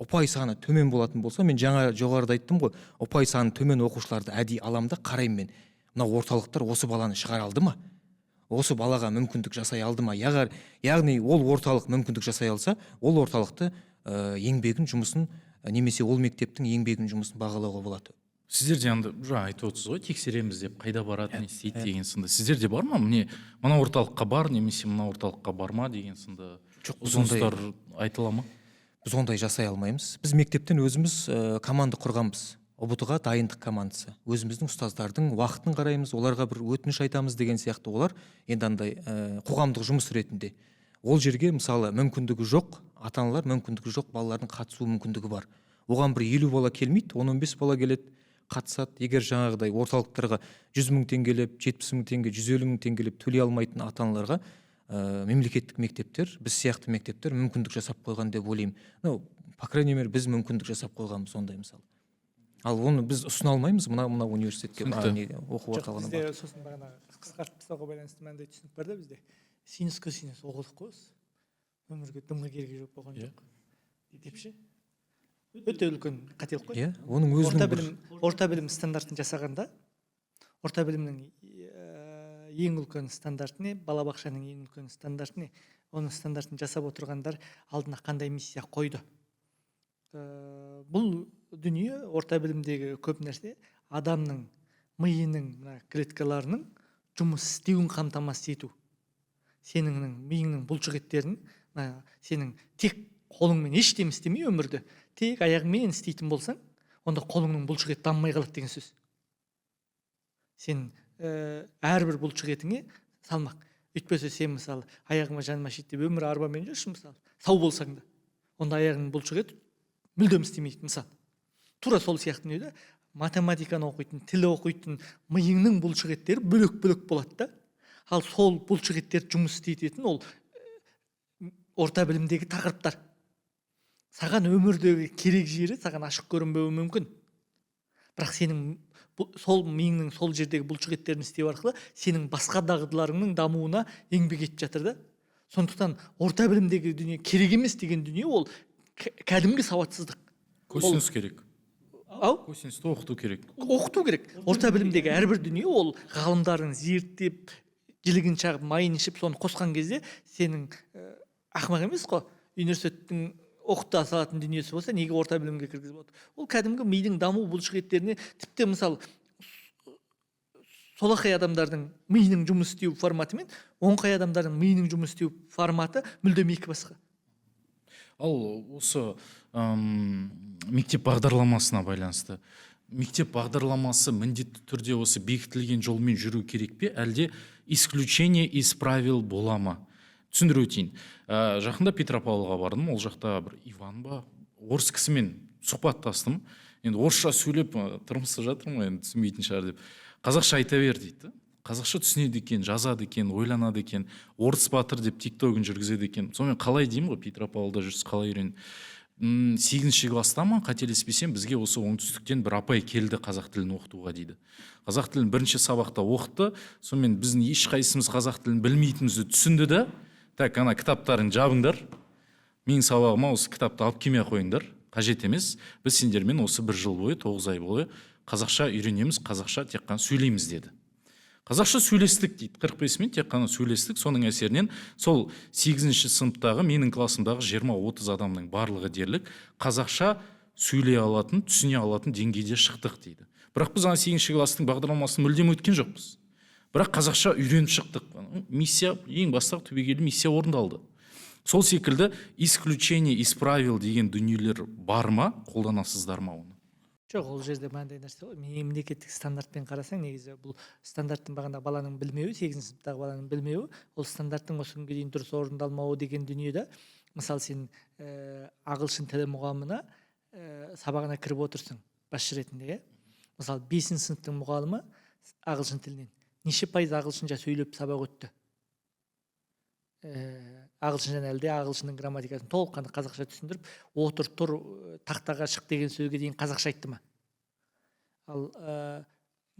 ұпай саны төмен болатын болса, мен жаңа жоғарыда айттым ғой, ұпай саны төмен оқушыларды әдейі аламын да қараймын мен. Мына орталықтар осы баланы шығара алды ма? Осы балаға мүмкіндік жасай алды ма? Яғни ол орталық мүмкіндік жасай алса, ол орталықты еңбегін, жұмысын, немесе ол мектептің еңбегін, жұмысын бағалауға болады. Сіздер де анда жаңа айтып отырсыз ғой, тексереміз деп, қайда барады, не істейді деген сынды. Сіздерде бар ма, міне, мына орталыққа бар немесе мына орталыққа барма деген сынды? Жоқ, біз ондай ұсыныстар айтыла ма? Біз ондай жасай алмаймыз. Біз мектептен өзіміз команда құрғанбыз, ҰБТ ға дайындық командасы. Өзіміздің ұстаздардың уақытын қараймыз, оларға бір өтініш айтамыз деген сияқты. Олар енді андай қоғамдық жұмыс ретінде ол жерге, мысалы, мүмкіндігі жоқ ата аналар, мүмкіндігі жоқ балалардың қатысу мүмкіндігі бар. Оған бір 50 бала келмейді, 10-15 бала келеді, қатысады. Егер жаңағыдай орталықтарға 100 000 теңгелеп, 70 000 теңге, 150 000 теңгелеп төлей алмайтын ата аналарға мемлекеттік мектептер, біз сияқты мектептер мүмкіндік жасап қойған деп ойлаймын. Ну, по крайней мере, біз мүмкіндік жасап қойғанбыз ондай, мысалы. Ал оны біз ұсына алмаймыз мына университетке, Түсінікті. Не, оқу Жоқ, орталығына бізде бар. Сосын бағанағы қысқартып тастауға байланысты мынандай түсінік бар да: бізде синус, косинус оқыдық қой, осы өмірге дымға керегі жоқ болған жоқ деп ше, өте үлкен қателік қой. Иә, оның өзінің Орта бір білім, орта білім стандартын жасағанда, орта білімнің ең үлкен стандарты не, балабақшаның ең үлкен стандарты не, оның стандартын жасап отырғандар алдына қандай миссия қойды? Бұл дүние, орта білімдегі көп нәрсе адамның миының мына клеткаларының жұмыс істеуін қамтамасыз ету, сенің миыңның бұлшық еттерін. Мына сенің тек қолыңмен ештеме істемей, өмірді тек аяғыңмен істейтін болсаң, онда қолыңның бұлшық еті дамымай қалады деген сөз. Сен әрбір бұлшық етіңе салмақ. Өйтпесе сен, мысалы, аяғыма жаным ашиды деп өмір арбамен жүрші, мысалы, сау болсаң да, онда аяғыңның бұлшық еті мүлдем істемейді, мысалы. Тура сол сияқты дүние да: математиканы оқитын, тіл оқитын миыңның бұлшық еттері бөлек бөлек болады да. Ал сол бұлшық еттер жұмыс істететін ол орта білімдегі тақырыптар саған өмірдегі керек жері саған ашық көрінбеуі мүмкін, бірақ сенің сол миыңның сол жердегі бұлшық еттерін істеу арқылы сенің басқа дағдыларыңның дамуына еңбек етіп жатыр да. Сондықтан орта білімдегі дүние керек емес деген дүние ол кәдімгі сауатсыздық. Косинус керек. Ау. Косинусты оқыту керек. Оқыту керек. Орта білімдегі әрбір дүние ол ғалымдардың зерттеп, жілігін шағып, майын ішіп, соны қосқан кезде сенің ақымақ емес қой, университеттің оқыта салатын дүниесі болса, неге орта білімге кіргізіп отыр? Ол кәдімгі мидың даму бұлшық еттеріне. Тіпті, мысалы, солақай адамдардың миының жұмыс істеу форматы мен оңқай адамдардың миының жұмыс істеу форматы мүлдем екі басқа. Ал осы мектеп бағдарламасына байланысты, мектеп бағдарламасы міндетті түрде осы бекітілген жолмен жүру керек пе, әлде исключение из правил бола ма? Түсіндіріп өтейін. Жақында Петропавлға бардым. Ол жақта бір Иван ба, орыс кісімен сұхбаттастым. Енді орысша сөйлеп тырмысып жатырмын ғой, енді түсінбейтін шығар деп. Қазақша айта бер дейді. Қазақша түсінеді екен, жазады екен, ойланады екен. Орыс батыр деп тиктогын жүргізеді екен. Сонымен қалай деймін ғой, Петропавлда жүрсіз, қалай үйрен? 8-класста ма, қателеспесем, бізге осы оңтүстіктен бір апай келді қазақ тілін оқытуға дейді. Қазақ тілін бірінші сабақта оқытты. Сонымен біздің ешқайсымыз қазақ тілін білмейтінімізді түсінді да: «Так, ана кітаптарың жабыңдар, менің сабағыма осы кітапты алып келмей ақ қойыңдар, қажет емес. Біз сендермен осы бір жыл бойы, 9 ай бойы қазақша үйренеміз, қазақша тек қана сөйлейміз», – деді. Қазақша сөйлестік дейді, 45 минут тек қана сөйлестік. Соның әсерінен сол сегізінші сыныптағы менің классымдағы 20-30 адамның барлығы дерлік қазақша сөйлей алатын, түсіне алатын деңгейде шықтық дейді. Бірақ біз ана сегізінші класстың бағдарламасын мүлдем өткен жоқпыз, бірақ қазақша үйреніп шықтық. Миссия, ең бастағы түбегейлі миссия орындалды. Сол секілді исключение из правил деген дүниелер бар ма, қолданасыздар ма оны? Жоқ, ол жерде мынандай нәрсе ғой: мемлекеттік стандартпен қарасаң, негізі бұл стандарттың, бағана баланың білмеуі, сегізінші сыныптағы баланың білмеуі, ол стандарттың осы күнге дейін дұрыс орындалмауы деген дүние да. Мысалы, сен ағылшын тілі мұғалімына сабағына кіріп отырсың басшы ретінде, иә. Мысалы, бесінші сыныптың мұғалімі ағылшын тілінен неше пайыз ағылшынша сөйлеп сабақ өтті? Ағылшыншаны, әлде ағылшынның грамматикасын толыққанды қазақша түсіндіріп, отыр, тұр, тақтаға шық деген сөзге дейін қазақша айтты ма? Ал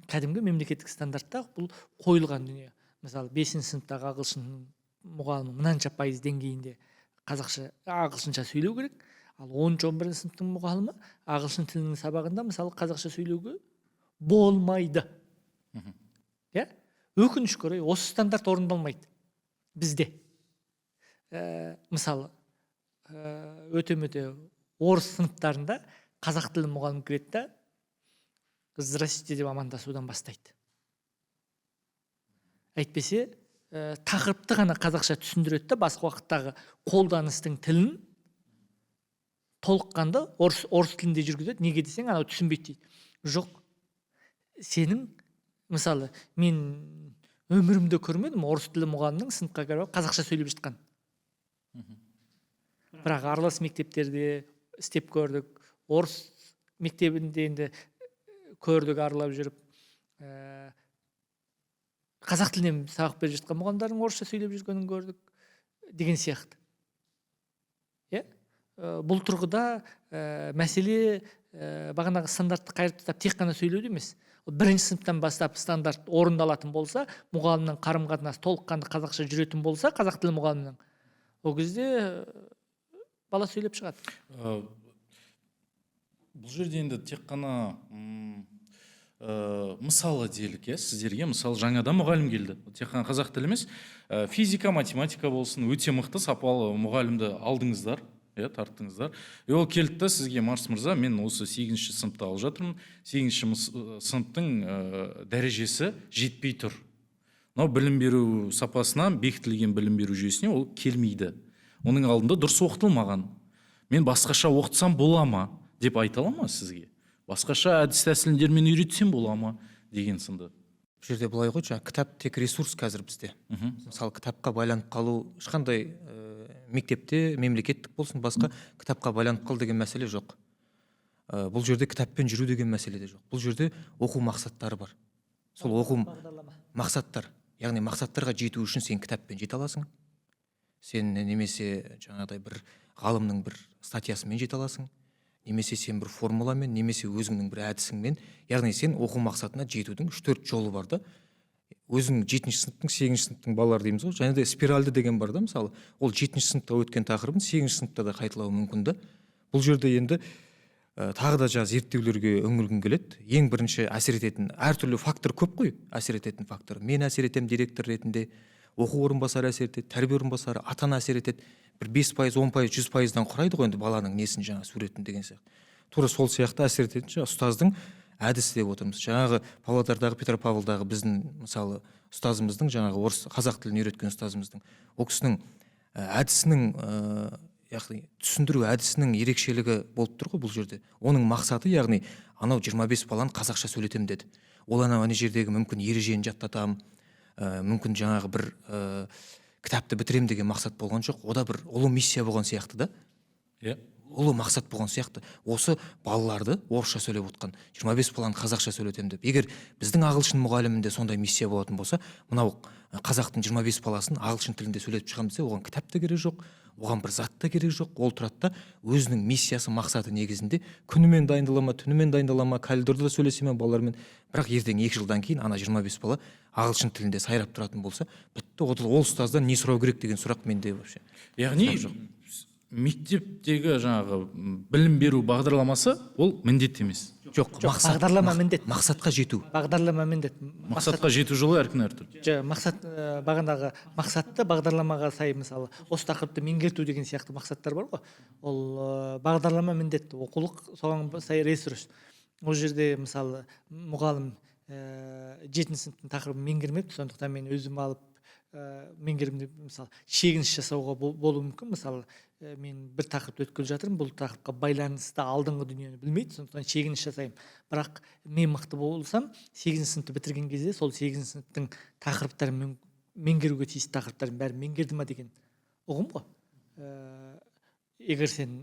кәдімгі мемлекеттік стандартта бұл қойылған дүние. Мысалы, бесінші сыныптағы ағылшын мұғалімі мынанша пайыз деңгейінде қазақша, ағылшынша сөйлеу керек. Ал 10-, 11-сыныптың мұғалімі ағылшын тілінің сабағында, мысалы, қазақша сөйлеуге болмайды, иә. Өкінішке орай, осы стандарт орындалмайды бізде. Мысалы, өте мөте орыс сыныптарында қазақ тілі мұғалімі кіреді да. Здравствуйте деп амандасудан бастайды. Әйтпесе тақырыпты ғана қазақша түсіндіреді де, басқа уақыттағы қолданыстың тілін толыққанды орыс тілінде жүргізеді. Неге десең, анау түсінбейді дейді. Жоқ, сенің, мысалы, мен өмірімде көрмедім орыс тілі мұғалімнің сыныпқа кіріп қазақша сөйлеп жатқан. Бірақ аралас мектептерде істеп көрдік, орыс мектебінде енді көрдік аралап жүріп, қазақ тілінен сабақ беріп жатқан мұғалімдердің орысша сөйлеп жүргенін көрдік деген сияқты. Иә? Бұл тұрғыда мәселе бағанағы стандартты қайырып тастап тек қана сөйлеуде емес. Ол бірінші сыныптан бастап стандарт орындалатын болса, мұғалімнің қарым қатынасы толыққанды қазақша жүретін болса, қазақ тілі мұғалімінің, ол кезде бала сөйлеп шығады. Бұл жерде енді тек қана мысалы делік, иә, сіздерге мысалы жаңадан мұғалім келді, тек қана қазақ тілі емес, физика, математика болсын, өте мықты сапалы мұғалімді алдыңыздар, иә, тарттыңыздар. И ол келді да сізге: «Марс мырза, мен осы 8-ші сыныпты алып жатырмын, 8-ші сыныптың дәрежесі жетпей тұр, мынау білім беру сапасына, бекітілген білім беру жүйесіне ол келмейді, оның алдында дұрыс оқытылмаған, мен басқаша оқытсам бола ма?» деп айта ала ма сізге? Басқаша әдіс тәсілдермен үйретсем бола ма деген сынды. Бұл жерде былай ғой, жаңағы кітап тек ресурс қазір бізде. Мысалы, кітапқа байланып қалу ешқандай мектепте, мемлекеттік болсын, басқа, кітапқа байланып қал деген мәселе жоқ. Бұл жерде кітаппен жүру деген мәселе де жоқ. Бұл жерде оқу мақсаттары бар. Сол оқу мақсаттар, яғни мақсаттарға жету үшін сен кітаппен жете аласың. Сен немесе жаңағыдай бір ғалымның бір статьясымен жете аласың, немесе сен бір формуламен, немесе өзіңнің бір әдісіңмен, яғни сен оқу мақсатына жетудің 3-4 жолы бар да. Өзің 7-ші сыныптың, 8-ші сыныптың балалары дейміз ғой, және де спиральді деген бар да, мысалы, ол 7-ші сыныпта өткен тақырыбын 8-ші сыныпта да қайталауы мүмкін да. Бұл жерде енді тағы да жаңа зерттеулерге үңілгім келеді. Ең бірінші әсер ететін әртүрлі фактор көп қой, әсер ететін фактор. Мен әсер етемін директор ретінде, оқу орынбасары әсер етеді, тәрбие орынбасары, ата-ана әсер етеді. Бір 5%, 10%, 100%-дан құрайды ғой енді баланың несін, жаңа суретін деген сияқты. Тура сол сияқты әсер ететін жаңа ұстаздың әдісі деп отырмыз. Жаңағы Павлодардағы, Петропавлдағы біздің, мысалы, ұстазымыздың, жаңағы орыс, қазақ тілін үйреткен ұстазымыздың, ол кісінің әдісінің, яғни түсіндіру әдісінің ерекшелігі болып тұр ғой бұл жерде. Оның мақсаты, яғни анау 25 баланы қазақша сөйлетемін деді. Ол анау ана жердегі мүмкін ережені жаттатамын, мүмкін жаңағы бір кітапты бітірем деген мақсат болған жоқ. Ода бір ұлы миссия болған сияқты да. Иә. Ұлы мақсат болған сияқты. Осы балаларды орысша сөйлеп отқан 25 баланы қазақша сөйлетемін деп. Егер біздің ағылшын мұғалімінде сондай миссия болатын болса, мынау қазақтың 25 баласын ағылшын тілінде сөйлетіп шығамын десе, оған кітап та керек жоқ, оған бір зат та керек жоқ. Ол тұрады да өзінің миссиясы, мақсаты негізінде күнімен дайындала ма, түнімен дайындала ма, коридорда да сөйлесе ме балалармен, бірақ ертең 2 жылдан кейін ана 25 бала ағылшын тілінде сайрап тұратын болса, бітті. Ол ұстаздан не сұрау керек деген сұрақ менде вообще. Яғни мектептегі жаңағы білім беру бағдарламасы ол міндет емес. Жоқ, мақсат, бағдарлама міндет. Мақсатқа жету. Бағдарлама міндет. Мақсатқа жету жолы әркім әртүрлі. Жоқ, мақсат, бағанағы мақсатты бағдарламаға сай, мысалы, осы тақырыпты меңгерту деген сияқты мақсаттар бар ғой. Ол бағдарлама міндетті, оқулық соған сай ресурс. Ол жерде, мысалы, мұғалім 7-ші сыныптың тақырыбын меңгермепті, сондықтан мен өзім алып меңгердім деп, мысалы, шегініс жасауға болуы мүмкін. Мысалы, мен бір тақырыпты өткізіп жатырмын, бұл тақырыпқа байланысты алдыңғы дүниені білмейді, сондықтан шегініс жасаймын. Бірақ мен мықты болсам, 8-ші сыныпты бітірген кезде сол 8-ші сыныптың тақырыптарын меңгеруге тиісті тақырыптардың бәрін меңгерді ма деген ұғым ғой. Егер сен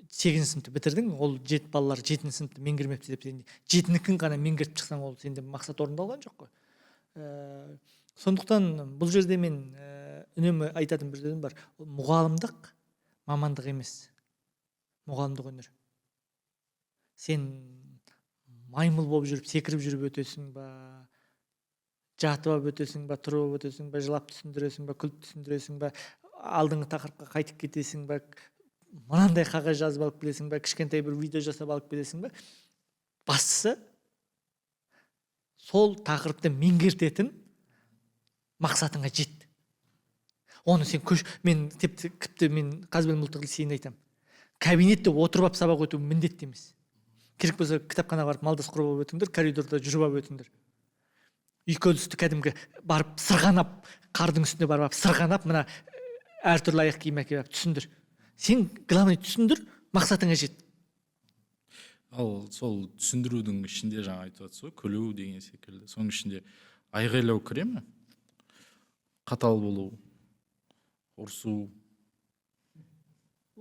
8-ші сыныпты бітірдің, ол жеті балалар 7-ші сыныпты меңгермепті деп сен жетінікін ғана меңгертіп шықсаң, ол сенде мақсат орындалған жоқ қой. Сондықтан бұл жерде мен үнемі айтатын бір сөзім бар. Ол мұғалімдік мамандық емес, мұғалімдік өнер. Сен маймыл болып жүріп, секіріп жүріп өтесің ба, жатып алып өтесің ба, тұрып алып өтесің ба, жылап түсіндіресің ба, күліп түсіндіресің ба, алдыңғы тақырыпқа қайтып кетесің ба, мынандай қағаз жазып алып келесің ба, кішкентай бір видео жасап алып келесің ба, бастысы сол тақырыпты меңгертетін мақсатыңа жет. Оны сен көш, мен тіпті мен Қазбілім ұлттық лицейінде айтамын. Кабинетте отырып алып сабақ өту міндетті емес. Керек болса кітапханаға барып малдас құрып алып өтіңдер, коридорда жүріп алып өтіңдер. Үйкелісті кәдімгі барып сырғанап, қардың үстіне барып сырғанап, мына әртүрлі аяқ киім әкеліп түсіндір. Сен главный түсіндір, мақсатыңа жет. Ал сол түсіндірудің ішінде жаңа айтып жатсыз ғой, күлу деген секілді. Соның ішінде айғайлау кіре ме? Қатал болу, ұрсу.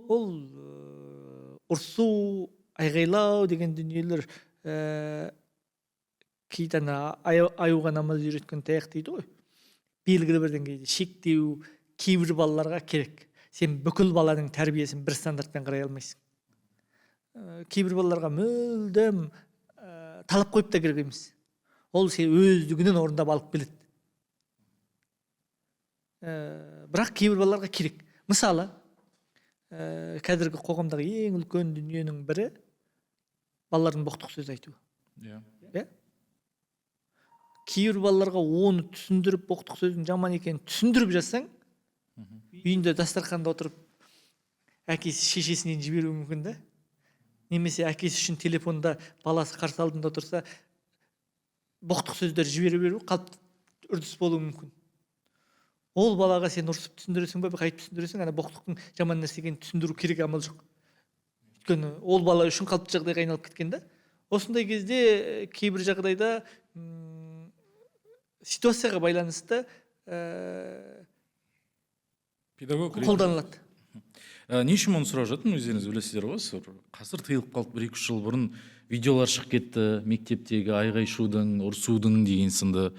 Ол ұрсу, айғайлау деген дүниелер кейде ана аюға намаз үйреткен таяқ дейді ғой. Белгілі бір деңгейде шектеу кейбір балаларға керек. Сен бүкіл баланың тәрбиесін бір стандартпен қарай алмайсың. Кейбір балаларға мүлдем талап қойып та керек емес. Ол сен өздігінен орындап алып келеді. Бірақ кейбір балаларға керек. Мысалы, қазіргі қоғамдағы ең үлкен дүниенің бірі балалардың боқтық сөз айтуы. Иә. Иә? Кейбір балаларға оны түсіндіріп, боқтық сөздің жаман екенін түсіндіріп жазсаң, үйінде дастарханда отырып әкесі шешесінен жіберуі мүмкін да. Немесе әкесі үшін телефонда баласы қарсы алдында отырса, боқтық сөздер жібере беру қалыпты үрдіс болуы мүмкін. Ол балаға сен ұрсып түсіндіресің бе, қайтып түсіндіресің, ана боқтықтың жаман нәрсе екенін түсіндіру керек амал жоқ. Өйткені ол бала үшін қалыпты жағдайға айналып кеткен да. Осындай кезде кейбір жағдайда ситуацияға байланысты педагог қолданылады. Не үшін оны сұрап жатырмын, өздеріңіз білесіздер ғой, қазір тыйылып қалды, 1-2 жыл бұрын видеолар шығып кетті, мектептегі айғай-шудың, ұрсудың деген сынды.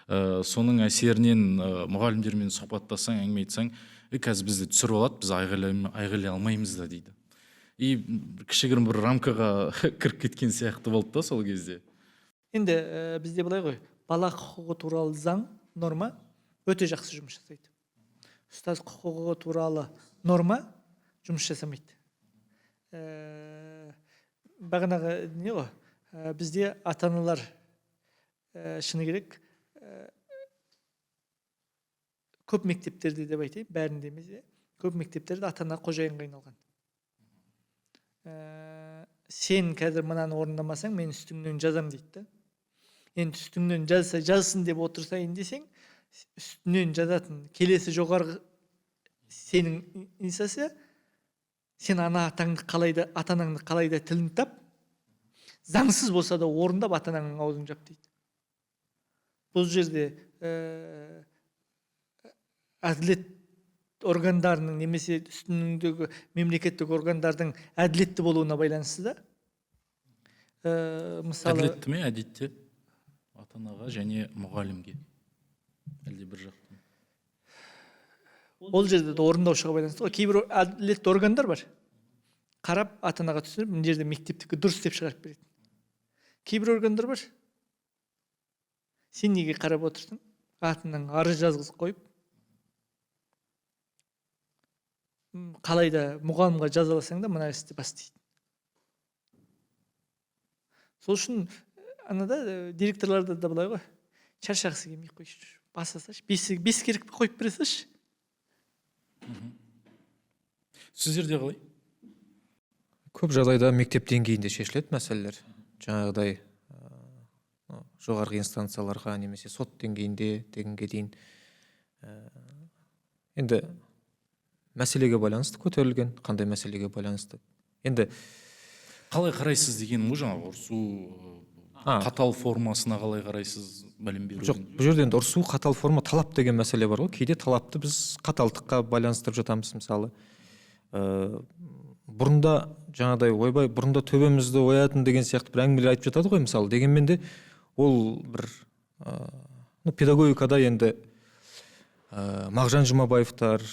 Соның әсерінен мұғалімдермен сұхбаттассаң, әңгіме айтсаң, қазір бізді түсіріп алады, біз айғайлай алмаймыз да дейді. И кішігірім бір рамкаға кіріп кеткен сияқты болды да сол кезде. Енді бізде былай ғой, бала құқығы туралы заң, норма өте жақсы жұмыс жасайды. Ұстаз құқығы туралы норма жұмыс жасамайды. Бағанағы не ғой, бізде ата-аналар шыны керек, көп мектептерде деп айтайын, бәрінде емес, көп мектептерде ата-ана қожайынға айналған. Сен қазір мынаны орындамасаң, мен үстіңнен жазам дейді да. Енді үстіңнен жазса жазсын деп отырсайын десең, үстінен жазатын келесі жоғарғы сенің инстанция, сен ана атаңды қалайда, ата-анаңды қалайда тілін тап, заңсыз болса да орындап ата-анаңның аузын жап дейді. Бұл жерде әділет органдарының немесе үстіңдегі мемлекеттік органдардың әділетті болуына байланысты да. Мысалы, әділетті ме әдетте ата-анаға және мұғалімге? Әлде бір жақтан? Ол жерде де орындаушыға байланысты ғой. Кейбір әділетті органдар бар. Қарап ата-анаға түсіндіріп, мына жерде мектептікі дұрыс деп шығарып береді. Кейбір органдар бар. Сен неге қарап отырсың? Атынан арыз жазғызып қойып, қалай да мұғалімға жазаласаң да мына істі бас дейді. Сол үшін анада директорларда да былай ғой. Шаршағысы келмей қойшы, баса салшы, бес керек қойып бере салшы. Сіздерде қалай? Көп жағдайда мектеп деңгейінде шешіледі мәселелер. Жаңағыдай жоғарғы инстанцияларға немесе сот деңгейінде дегенге дейін. Енді мәселеге байланысты көтерілген, қандай мәселеге байланысты. Енді қалай қарайсыз деген ғой, жаңағы ұрсу, қатал формасына қалай қарайсыз білім берудің? Жоқ, бұл жерде енді ұрсу, қатал форма, талап деген мәселе бар ғой. Кейде талапты біз қаталдыққа байланыстырып жатамыз, мысалы. Бұрында жаңағыдай ойбай, бұрында төбемізді оятын деген сияқты бір әңгімелер айтып жатады ғой, мысалы. Дегенмен де ол бір педагогикада енді Мағжан Жұмабаевтар,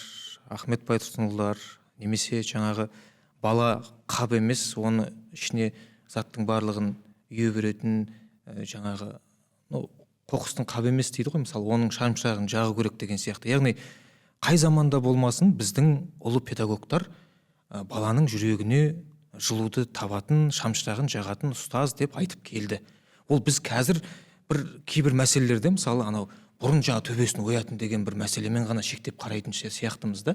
Ахмет Байтұрсынұлдар немесе жаңағы бала қап емес, оны ішіне заттың барлығын үйе беретін жаңағы қоқыстың қабы емес дейді ғой, мысалы, оның шамшырағын жағу керек деген сияқты. Яғни қай заманда болмасын біздің ұлы педагогтар баланың жүрегіне жылуды табатын, шамшырағын жағатын ұстаз деп айтып келді. Ол біз қазір бір кейбір мәселелерде, мысалы, анау бұрын жаңа төбесін оятын деген бір мәселемен ғана шектеп қарайтын сияқтымыз да.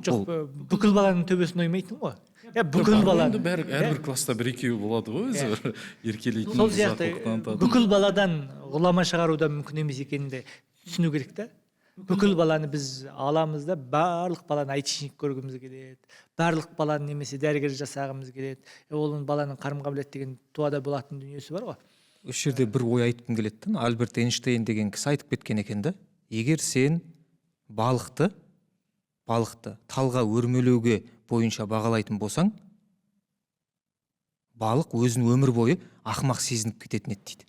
Жоқ, бүкіл баланың төбесін оймайтын ғой. Иә, бүкіл баланы. Бәрі әрбір класста бір екеуі болады ғой өзі бір еркелейтін. Сол сияқты бүкіл баладан ғұлама шығару да мүмкін емес екенін де түсіну керек та. Бүкіл баланы біз аламыз да, барлық баланы айтишник көргіміз келеді, барлық баланы немесе дәрігер жасағымыз келеді. Оның баланың қарым қабілет деген туада болатын дүниесі бар ғой. Осы жерде бір ой айтқым келеді да, Альберт Эйнштейн деген кісі айтып кеткен екен да, егер сен балықты талға өрмелеуге бойынша бағалайтын болсаң, балық өзін өмір бойы ақымақ сезініп кететін еді дейді.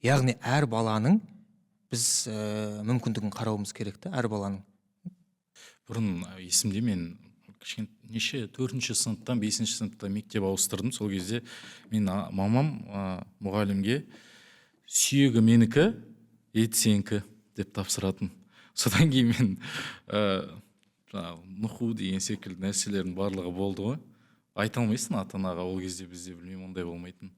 Яғни әр баланың біз мүмкіндігін қарауымыз керек та, әр баланың. Бұрын есімде мен кішкене неше 4-ші сыныптан 5-ші сыныпта мектеп ауыстырдым. Сол кезде мен мамам мұғалімге сүйегі менікі, ет сенікі деп тапсыратын. Содан кейін мен жаңағы нұқу деген секілді нәрселердің барлығы болды ғой. Айта алмайсың ата-анаға, ол кезде бізде білмеймін ондай болмайтын.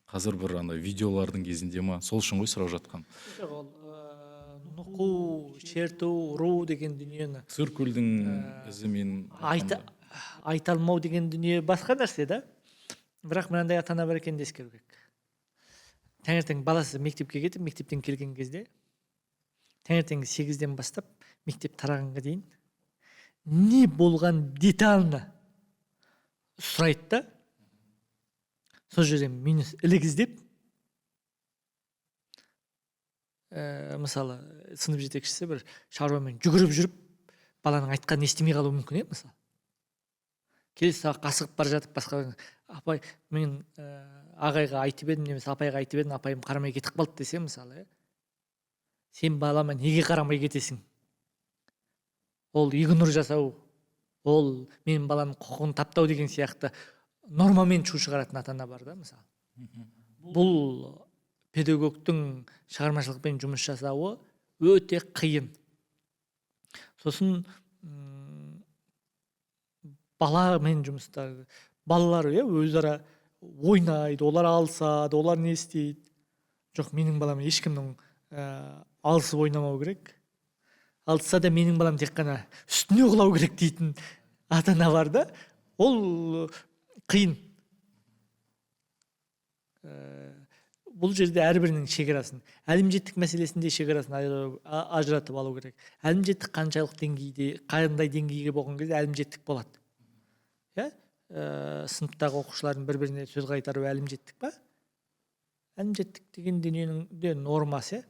Қазір бір ана видеолардың кезінде ма, сол үшін ғой сұрап жатқан. Жоқ, ол нұқу, шерту, ұру деген дүниені циркульдің ізімен айта алмау деген дүние басқа нәрсе да. Бірақ мынандай ата-ана бар екенін де ескеру керек. Таңертең баласы мектепке кетіп, мектептен келген кезде таңертеңгі 8-ден бастап мектеп тарағанға дейін не болған детально сұрайды да, сол жерден минус ілік іздеп, мысалы сынып жетекшісі бір шаруамен жүгіріп жүріп баланың айтқанын естімей қалуы мүмкін, мысалы. Келесі сабаққа асығып бара жатып басқа апай мен ағайға айтып едім немесе апайға айтып едім, апайым қарамай кетіп қалды десе, мысалы, сен балама неге қарамай кетесің? Ол игнор жасау, ол менің баламның құқығын таптау деген сияқты нормамен шу шығаратын ата-ана бар да, мысалы. Бұл педагогтың шығармашылықпен жұмыс жасауы өте қиын. Сосын баламен жұмыстар, балалар өзара ойнайды, олар алысады, олар не істейді. Жоқ, менің балам ешкімнің алысып ойнамау керек. Алысса да менің балам тек қана үстіне құлау керек дейтін ата-ана бар да. Ол қиын. Бұл жерде әрбірінің шекарасын, әлімжеттік мәселесінде шекарасын ажыратып алу керек. Әлімжеттік қаншалық деңгейде, қандай деңгейге болған кезде әлімжеттік болады. Иә? Сыныптағы оқушылардың бір-біріне сөз қайтару әлімжеттік па? Әлімжеттік деген дүниенің де нормасы.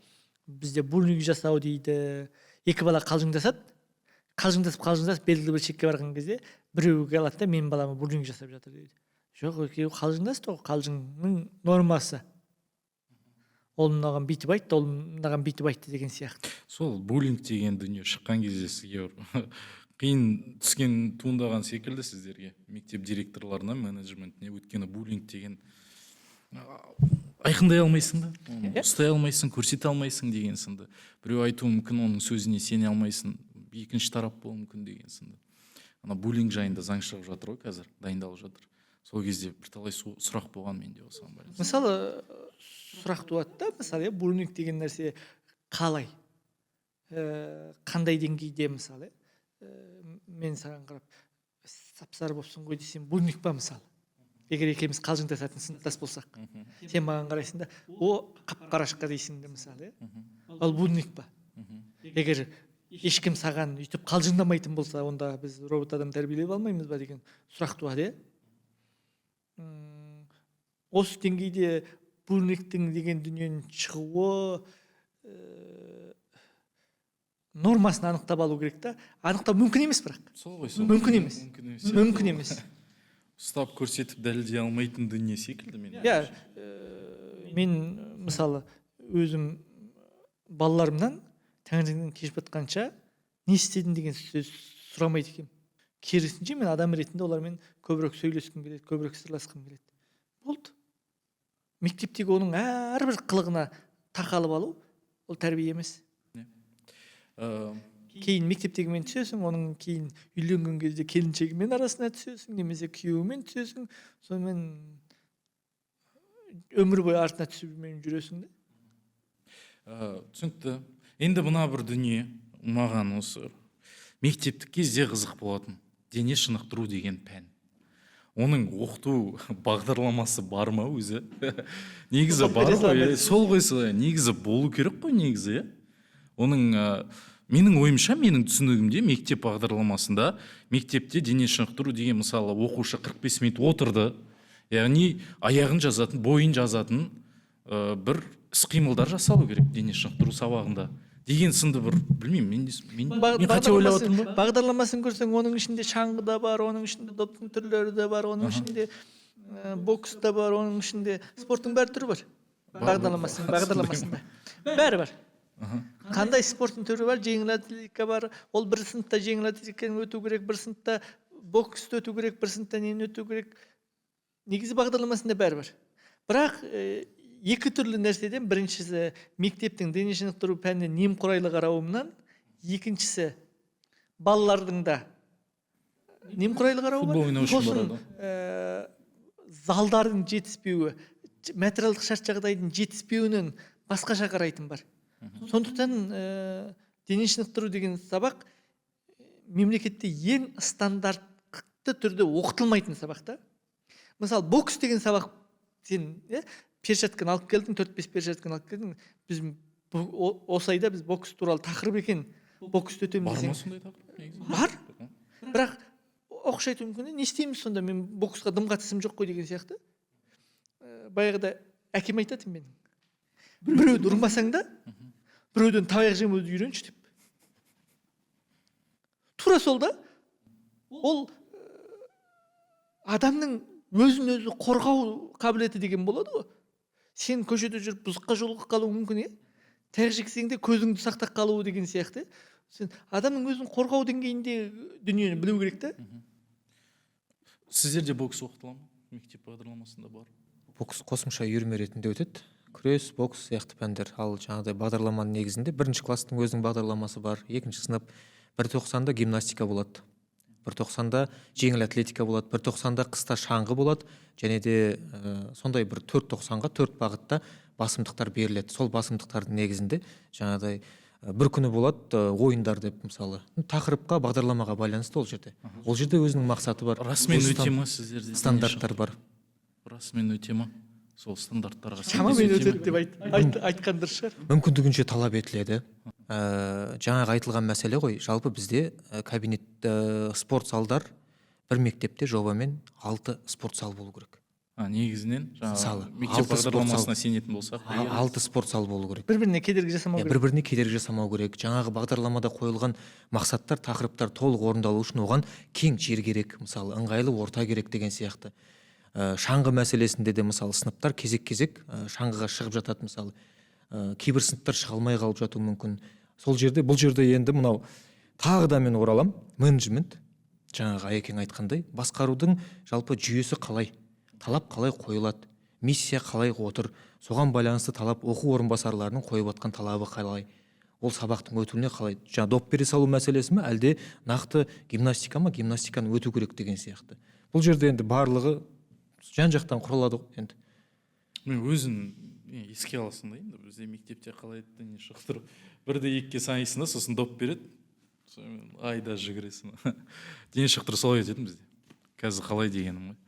Бізде буллинг жасау дейді. Екі бала қалжыңдасады. Қалжыңдасып белгілі бір шекке барған кезде біреуге алады да, менің балама буллинг жасап жатыр дейді. Жоқ, екеуі қалжыңдасты ғой, қалжыңның нормасы. Ол мынаған бүйтіп айтты, ол мынаған бүйтіп айтты деген сияқты. Сол буллинг деген дүние шыққан кезде сізге қиын түскен туындаған секілді сіздерге, мектеп директорларына, менеджментіне, өйткені буллинг деген айқындай алмайсың да, ұстай алмайсың, көрсете алмайсың деген сынды. Біреу айтуы мүмкін, оның сөзіне сене алмайсың, екінші тарап болуы мүмкін деген сынды. Ана буллинг жайында заң шығып жатыр ғой қазір, дайындалып жатыр. Сол кезде бірталай сұрақ болған менде осыған байланысты. Мысалы, сұрақ туады да, мысалы, буллинг деген нәрсе қалай? Қандай деңгейде, мысалы, мен саған қарап сап-сары болыпсың ғой десем, буллинг па, мысалы? Егер екеуміз қалжыңдасатын сыныптас болсақ, сен маған қарайсың да, о, қап-қарашқа дейсің де, мысалы, ол буллинг па? Егер ешкім саған өйтіп қалжыңдамайтын болса, онда біз робот адам тәрбиелей алмаймыз ба деген сұрақ туады, Осы деңгейде буллингтің деген дүниенің шығуы нормасын анықтап алу керек та. Анықтау мүмкін емес бірақ. Сол ғой, сол. Мүмкін емес. Мүмкін емес. Ұстап көрсетіп дәлелдей алмайтын дүние секілді мен. Иә, мен мысалы өзім балаларымнан таңертеңнен кеш батқанша не істедің деген сөз сұрамайды екенмін. Керісінше мен адам ретінде олармен көбірек сөйлескім келеді, көбірек сырласқым келеді. Болды. Мектептегі оның әрбір қылығына тақалып алу ол тәрбие емес. Кейін мектептегімен түсесің, оның кейін үйленген кезде келіншегімен арасына түсесің, немесе күйеуімен түсесің, сонымен өмір бойы артына түсіп жүресің де. Түсінікті. Енді мына бір дүние маған осы Мектептік кезде қызық болатын дене шынықтыру деген пән. Оның оқыту бағдарламасы бар ма өзі? Негізі бар ғой, сол ғой, солай. Негізі болу керек қой негізі, иә. Оның менің ойымша, менің түсінігімде мектеп бағдарламасында мектепте дене шынықтыру деген, мысалы, оқушы 45 минут отырды, яғни аяғын жазатын, бойын жазатын бір іс-қимылдар жасалу керек дене шынықтыру сабағында деген сынды бір, білмеймін, мен қате ойлап отырмын ба? Бағдарламасын көрсең, оның ішінде шаңғы да бар, оның ішінде доптың түрлері де бар, оның ішінде бокс та бар, оның ішінде спорттың бәрі түрі бар. Бағдарламасында бәрі бар. Қандай спорттың түрі бар? Жеңіл атлетика бар. Ол бір сыныпта жеңіл атлетиканы өту керек, бір сыныпта боксты өту керек, бір сыныпта нені өту керек. Негізі бағдарламасында бәрі бар. Бірақ екі түрлі нәрседен, біріншісі мектептің дене шынықтыру пәніне немқұрайлы қарауынан, екіншісі балалардың да немқұрайлы қарауы бар. Футбол ойнау үшін сосын залдардың жетіспеуі, материалдық шарт жағдайдың жетіспеуінен басқаша қарайтын бар. Сондықтан дене шынықтыру деген сабақ мемлекетте ең стандартты түрде оқытылмайтын сабақ та. Мысалы, бокс деген сабақ, сен перчатканы алып келдің, 4-5 перчатканы алып келдің. Біз осы айда біз бокс туралы тақырып екен, боксты өтеміз Бар десең. ма сондай тақырып негізі? Бар. Бірақ оқушы айтуы мүмкін, не істейміз сонда, мен боксқа дым қатысым жоқ қой деген сияқты. Баяғыда әкем айтатын менің. Біреуді ұрмасаң да, біреуден таяқ жемеуді үйренші деп. Тура сол да, ол адамның өзін өзі қорғау қабілеті деген болады ғой. Сен көшеде жүріп бұзыққа жолығып қалуың мүмкін, иә? Таяқ жексең де көзіңді сақтап қалуы деген сияқты. Сен адамның өзін қорғау деңгейінде дүниені білу керек та. Сіздерде бокс оқытыла ма? Мектеп бағдарламасында бар. Бокс қосымша үйірме ретінде өтеді. Күрес, бокс сияқты пәндер. Ал жаңағыдай бағдарламаның негізінде бірінші класстың өзінің бағдарламасы бар, екінші сынып 1.90-да гимнастика болады, 1.90-да жеңіл атлетика болады, 1.90-да қыста шаңғы болады, және де сондай бір 4.90-ға 4 бағытта басымдықтар беріледі. Сол басымдықтардың негізінде жаңағыдай бір күні болады ойындар деп, мысалы, тақырыпқа, бағдарламаға байланысты ол жерде. Ол жерде өзінің мақсаты бар. Расымен өте ма сіздерде? Стандарттар бар. Расымен өте ма? Сол стандарттарға шамамен өтеді деп айтқан дұрыс шығар. Мүмкіндігінше талап етіледі. Жаңағы айтылған мәселе ғой, жалпы бізде кабинет, спорт залдар бір мектепте жобамен 6 спорт зал болу керек. Негізінен жаңағы мектеп бағдарламасына сенетін болсақ, 6 спорт зал болу керек. Бір-біріне кедергі жасамау керек. Бір-біріне кедергі жасамау керек. Жаңағы бағдарламада қойылған мақсаттар, тақырыптар толық орындалу үшін оған кең жер керек, мысалы, ыңғайлы орта керек деген сияқты. Шаңғы мәселесінде де, мысалы, сыныптар кезек-кезек шаңғыға шығып жатады, мысалы. Кейбір сыныптар шыға алмай қалып жатуы мүмкін. Сол жерде, бұл жерде енді мынау тағы да мен оралам, менеджмент, жаңағы Аекең айтқандай, басқарудың жалпы жүйесі қалай, талап қалай қойылады, миссия қалай отыр, соған байланысты талап оқу орынбасарларының қойып отқан талабы қалай, ол сабақтың өтуіне қалай, жаңа доп бере салу мәселесі ме, әлде нақты гимнастика ма, гимнастиканы өту керек деген сияқты. Бұл жерде енді барлығы жан-жақтан құралады ғой енді. Мен өзім еске аласың да, енді бізде мектепте қалай еді, не шықтырып, бірде екіге санайсың да, сосын доп береді, сонымен айда жүгіресің. Дене шынықтыру солай өтетін бізде. Қазір қалай дегенім ғой.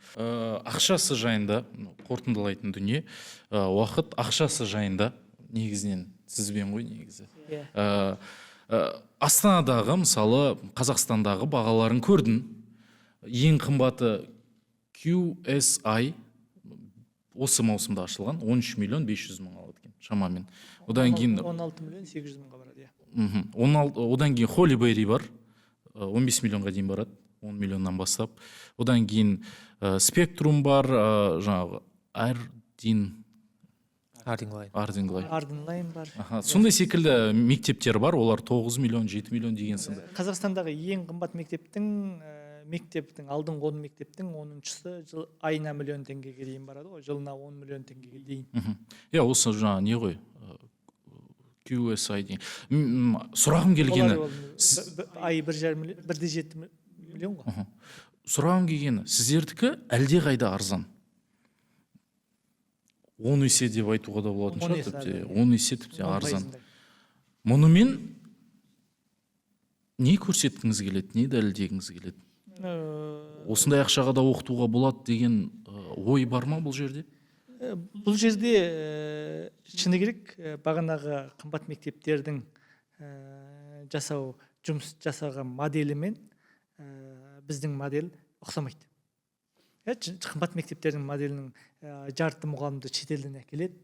Ақшасы жайында қорытындылайтын дүние, уақыт ақшасы жайында негізінен сізбен ғой негізі. Астанадағы, мысалы, Қазақстандағы бағаларын көрдім. Ең қымбаты QSI осы маусымда ашылған 13 миллион 500 мың алады екен шамамен. Одан кейін 16 миллион 800 мыңға барады, иә. Одан кейін Холли Берри бар, 15 миллионға дейін барады, 10 миллионнан бастап. Одан кейін Спектрум бар, жаңағы Ардин Ардинглайн. Ардинлайн бар. Сондай секілді мектептер бар, олар 9 миллион, 7 миллион деген сынды. Қазақстандағы ең қымбат мектептің алдыңғы 10 мектептің 10-шысы жыл айына миллион теңгеге дейін барады ғой, жылына 10 миллион теңгеге дейін. Иә, осы жаңа не ғой, QSI деген. Сұрағым келгені ай 1,5 1,7 миллион ғой. Сұрағым келгені, сіздердікі әлде қайда арзан? 10 есе деп айтуға да болатын шығар, тіпті 10 есе тіпті арзан. Мұнымен Не көрсеткіңіз келеді, не дәлелдегіңіз келеді? Осындай ақшаға да оқытуға болады деген ой бар ма бұл жерде? Бұл жерде шыны керек, бағанағы қымбат мектептердің жасау жұмыс жасаған моделімен біздің модель ұқсамайды. Қымбат мектептердің моделінің жарты мұғалімді шетелден әкеледі.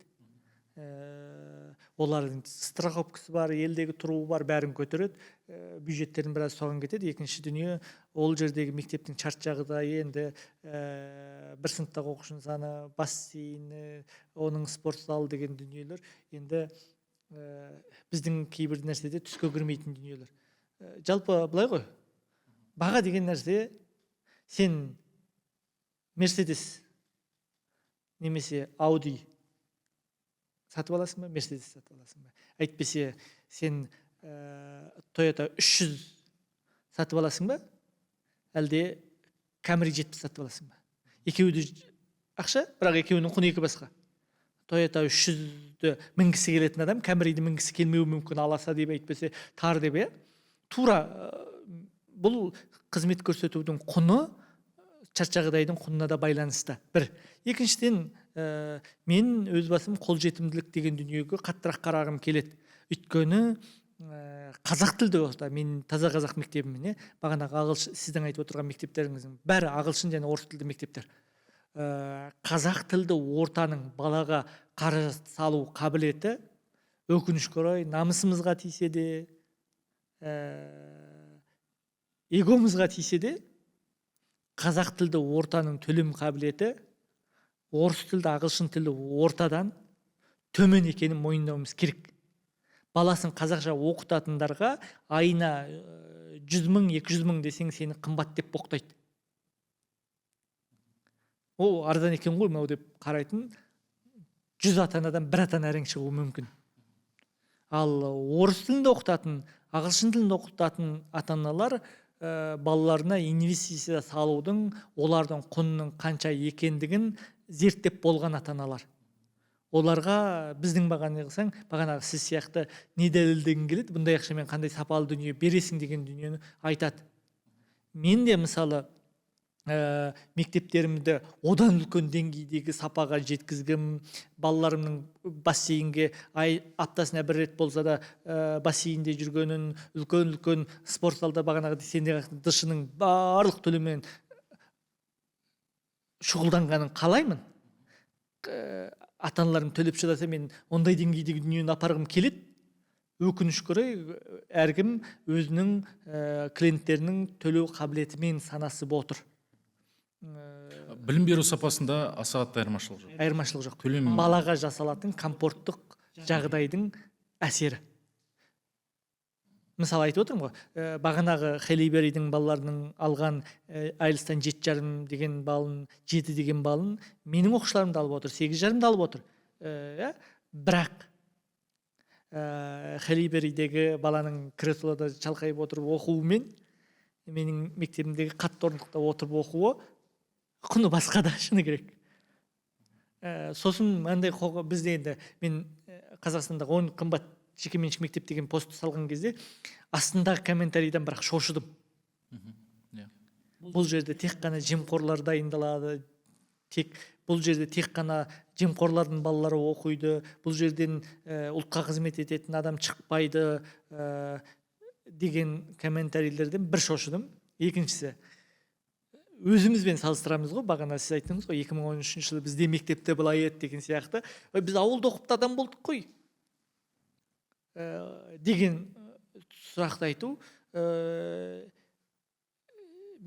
Олардың страховкасы бар, елдегі тұруы бар, бәрін көтереді. Бюджеттердің біраз соған кетеді. Екінші дүние, ол жердегі мектептің шарт жағдайы енді бір сыныптағы оқушының саны, бассейні, оның спорт залы деген дүниелер енді біздің кейбір нәрседе түске кірмейтін дүниелер. Жалпы былай ғой, баға деген нәрсе, сен Мерседес немесе Ауди сатып аласың ба, Мерседес сатып аласың ба? Әйтпесе сен Тойота 300 сатып аласың ба, әлде Камри 70 сатып аласың ба? Екеуі де ақша, бірақ екеуінің құны екі басқа. Тойота 300-ді мінгісі келетін адам Камриді мінгісі келмеуі мүмкін, аласа деп, әйтпесе тар деп, иә? Тура бұл қызмет көрсетудің құны шарт жағдайдың құнына да байланысты. Бір. Екіншіден, мен өз басым қолжетімділік деген дүниеге қаттырақ қарағым келеді. Өйткені қазақ тілді орта, мен таза қазақ мектебімін, бағанағы ағылшын, сіздің айтып отырған мектептеріңіздің бәрі ағылшын және орыс тілді мектептер. Қазақ тілді ортаның балаға қаражат салу қабілеті, өкінішке орай, намысымызға тисе де, эгомызға тисе де, қазақ тілді ортаның төлем қабілеті орыс тілді, ағылшын тілді ортадан төмен екенін мойындауымыз керек. Баласын қазақша оқытатындарға айына 100 мың, 200 мың десең, сені қымбат деп боқтайды. О, арзан екен ғой мынау деп қарайтын 100 ата-анадан бір ата-ана әрең шығуы мүмкін. Ал орыс тілінде оқытатын, ағылшын тілінде оқытатын ата-аналар балаларына инвестиция салудың, олардың құнының қанша екендігін зерттеп болған ата-аналар. Оларға біздің бағаны қылсаң, бағанағы сіз сияқты не дәлелдегің келеді, бұндай ақшамен қандай сапалы дүние бересің деген дүниені айтады. Мен де мысалы мектептерімді одан үлкен деңгейдегі сапаға жеткізгім, балаларымның бассейнге ай аптасына бір рет болса да бассейнде жүргенін, үлкен-үлкен спорт залда бағанағы сенде дышының барлық төлеммен шұғылданғанын қалаймын. Ата-аналарым төлеп шыдаса, мен ондай деңгейдегі дүниені апарғым келеді. Өкінішке орай, әркім өзінің клиенттерінің төлеу қабілетімен санасып отыр. Білім беру сапасында аса қатты айырмашылық жоқ. Айырмашылық жоқ. Төлем балаға жасалатын комфорттық жағдайдың әсері. Мысалы айтып отырмын ғой, бағанағы Хелли Берридің балаларының алған IELTS-тан 7,5 деген балын, 7 деген балын менің оқушыларым да алып отыр, 8,5-ды алып отыр. Бірақ Хелли Берридегі баланың креслода шалқайып отырып оқуымен менің мектебімдегі қатты орындықта отырып оқуы құны басқа да, шыны керек. Сосын мынандай бізде енді мен Қазақстандағы 10 қымбат жекеменшік мектеп деген постты салған кезде астындағы комментарийден бірақ шошыдым. Бұл жерде тек қана жемқорлар дайындалады, тек бұл жерде тек қана жемқорлардың балалары оқиды, бұл жерден ұлтқа қызмет ететін адам шықпайды деген комментарийлерден бір шошыдым. Екіншісі, өзімізбен салыстырамыз ғой, бағана сіз айттыңыз ғой, 2013 жылы бізде мектепте былай еді деген сияқты. Біз ауылда оқып та адам болдық қой деген сұрақты айту.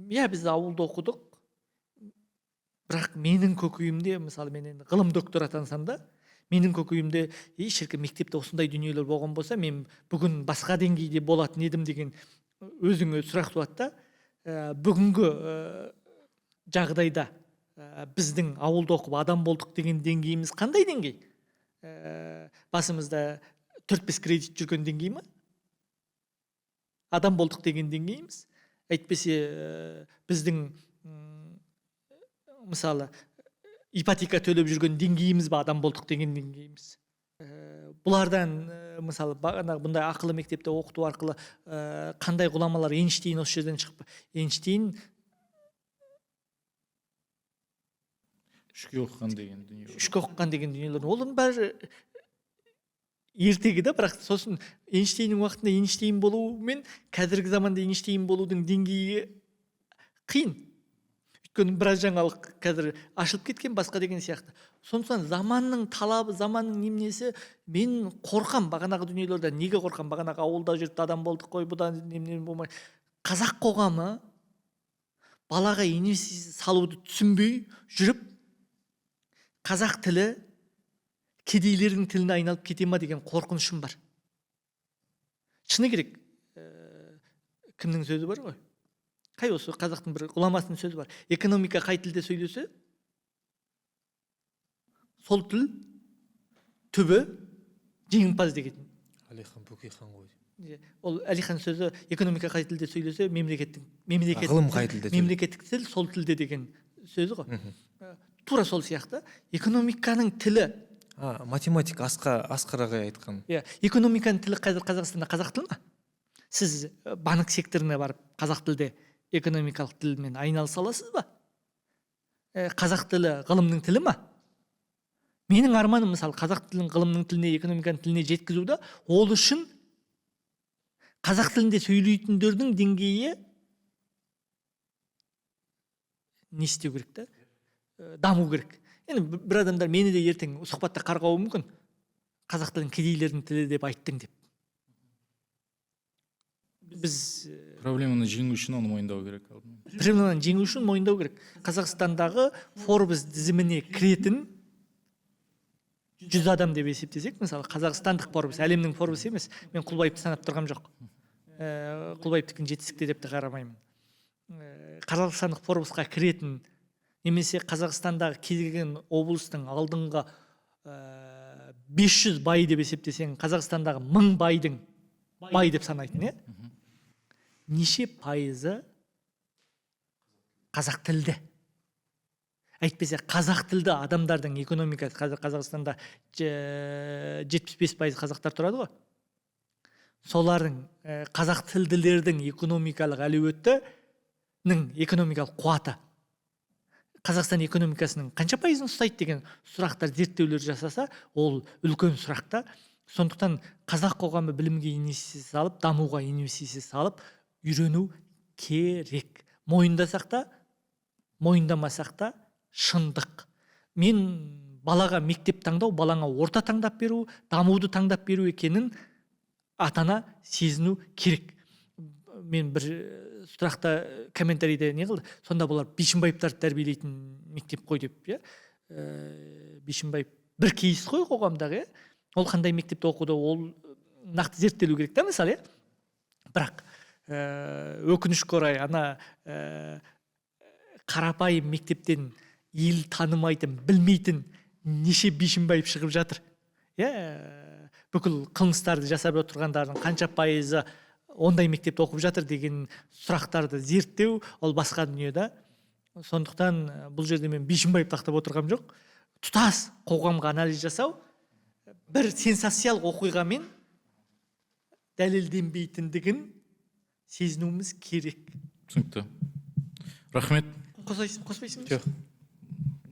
Иә, біз ауылда оқыдық, бірақ менің көкейімде, мысалы мен енді ғылым докторы атансам да, менің көкейімде ей шіркін, мектепте осындай дүниелер болған болса, мен бүгін басқа деңгейде болатын едім деген өзіңе сұрақ туады да. Бүгінгі жағдайда біздің ауылда оқып адам болдық деген деңгейіміз қандай деңгей? Басымызда 4-5 кредит жүрген деңгей ма? Адам болдық деген деңгейіміз? Әйтпесе біздің мысалы ипотека төлеп жүрген деңгейіміз ба адам болдық деген деңгейіміз? Бұлардан Мысалы, бағанағы бұндай ақылы мектепте оқыту арқылы қандай ғұламалар, Эйнштейн осы жерден шығып, Эйнштейн үшке оқыған деген дүние. Үшке оқыған деген дүниелер. Олардың бәрі ертегі да, бірақ сосын Эйнштейннің уақытында Эйнштейн болу мен қазіргі заманда Эйнштейн болудың деңгейі қиын. Өйткені біраз жаңалық қазір ашылып кеткен, басқа деген сияқты. Сондықтан заманның талабы, заманның неменесі, мен қорқам бағанағы дүниелерден. Неге қорқам? Бағанағы ауылда жүріп адам болдық қой, бұдан немене болмай. Қазақ қоғамы балаға инвестиция салуды түсінбей жүріп, қазақ тілі кедейлердің тіліне айналып кете ма деген қорқынышым бар. Шыны керек, кімнің сөзі бар ғой? Қай осы қазақтың бір ғұламасының сөзі бар. Экономика қай тілде сөйлесе, сол тіл түбі жеңімпаз деген. Әлихан Бөкейхан ғой. Ол Әлихан сөзі, экономика қай тілде сөйлесе, мемлекеттік ғылым қай тілде, мемлекеттік тіл сол тілде деген сөзі ғой. Тура сол сияқты экономиканың тілі. Математик Асқар ағай айтқан. Иә, экономиканың тілі қазір Қазақстанда қазақ тілі ма? Сіз банк секторына барып қазақ тілде экономикалық тілмен айналыса аласыз ба? Қазақ тілі ғылымның тілі ма? Менің арманым, мысалы, қазақ тілін ғылымның тіліне, экономиканың тіліне жеткізу да, ол үшін қазақ тілінде сөйлейтіндердің деңгейі не істеу керек та? Даму керек. Енді бір адамдар мені де ертең сұхбатта қарғауы мүмкін. Қазақ тілін кедейлердің тілі деп айттың деп. Біз проблеманы жеңу үшін оны мойындау керек. Проблеманы жеңу үшін мойындау керек. Қазақстандағы Forbes тізіміне кіретін 100 адам деп есептесек, мысалы, қазақстандық Forbes, әлемнің Forbes емес, мен Құлбаевты санап тұрғам жоқ. Құлбаевтікін жетістікте деп те қарамаймын. Қазақстандық Forbesқа кіретін немесе Қазақстандағы кез келген облыстың алдыңғы 500 бай деп есептесең, Қазақстандағы 1000 байдың бай деп санайтын, неше пайызы қазақ тілді? Әйтпесе қазақ тілді адамдардың экономикасы, қазір Қазақстанда 75% қазақтар тұрады ғой. Солардың, қазақ тілділердің экономикалық әлеуетінің экономикалық қуаты Қазақстан экономикасының қанша пайызын ұстайды деген сұрақтар, зерттеулер жасаса, ол үлкен сұрақта. Сондықтан қазақ қоғамы білімге инвестиция салып, дамуға инвестиция салып, үйрену керек. Мойындасақ та, мойындамасақ та шындық. Мен балаға мектеп таңдау, балаңа орта таңдап беру, дамуды таңдап беру екенін ата-ана сезіну керек. Мен бір сұрақта комментарийде не қылды? Сонда бұлар Бишімбаевтарды тәрбиелейтін мектеп қой деп, иә? Бишімбаев бір кейс қой қоғамдағы, иә? Ол қандай мектепте оқыды, ол нақты зерттелу керек та, мысалы, иә? Бірақ өкінішке орай ана қарапайым мектептен ел танымайтын, білмейтін неше Бишімбаев шығып жатыр. Иә, бүкіл қылмыстарды жасап отырғандардың қанша пайызы ондай мектепте оқып жатыр деген сұрақтарды зерттеу, ол басқа дүние да. Сондықтан бұл жерде мен Бишімбаевты ақтап отырғам жоқ. Тұтас қоғамға анализ жасау бір сенсациялық оқиғамен дәлелденбейтіндігін сезінуіміз керек. Түсінікті. Рахмет. Қоспайсың? Жоқ.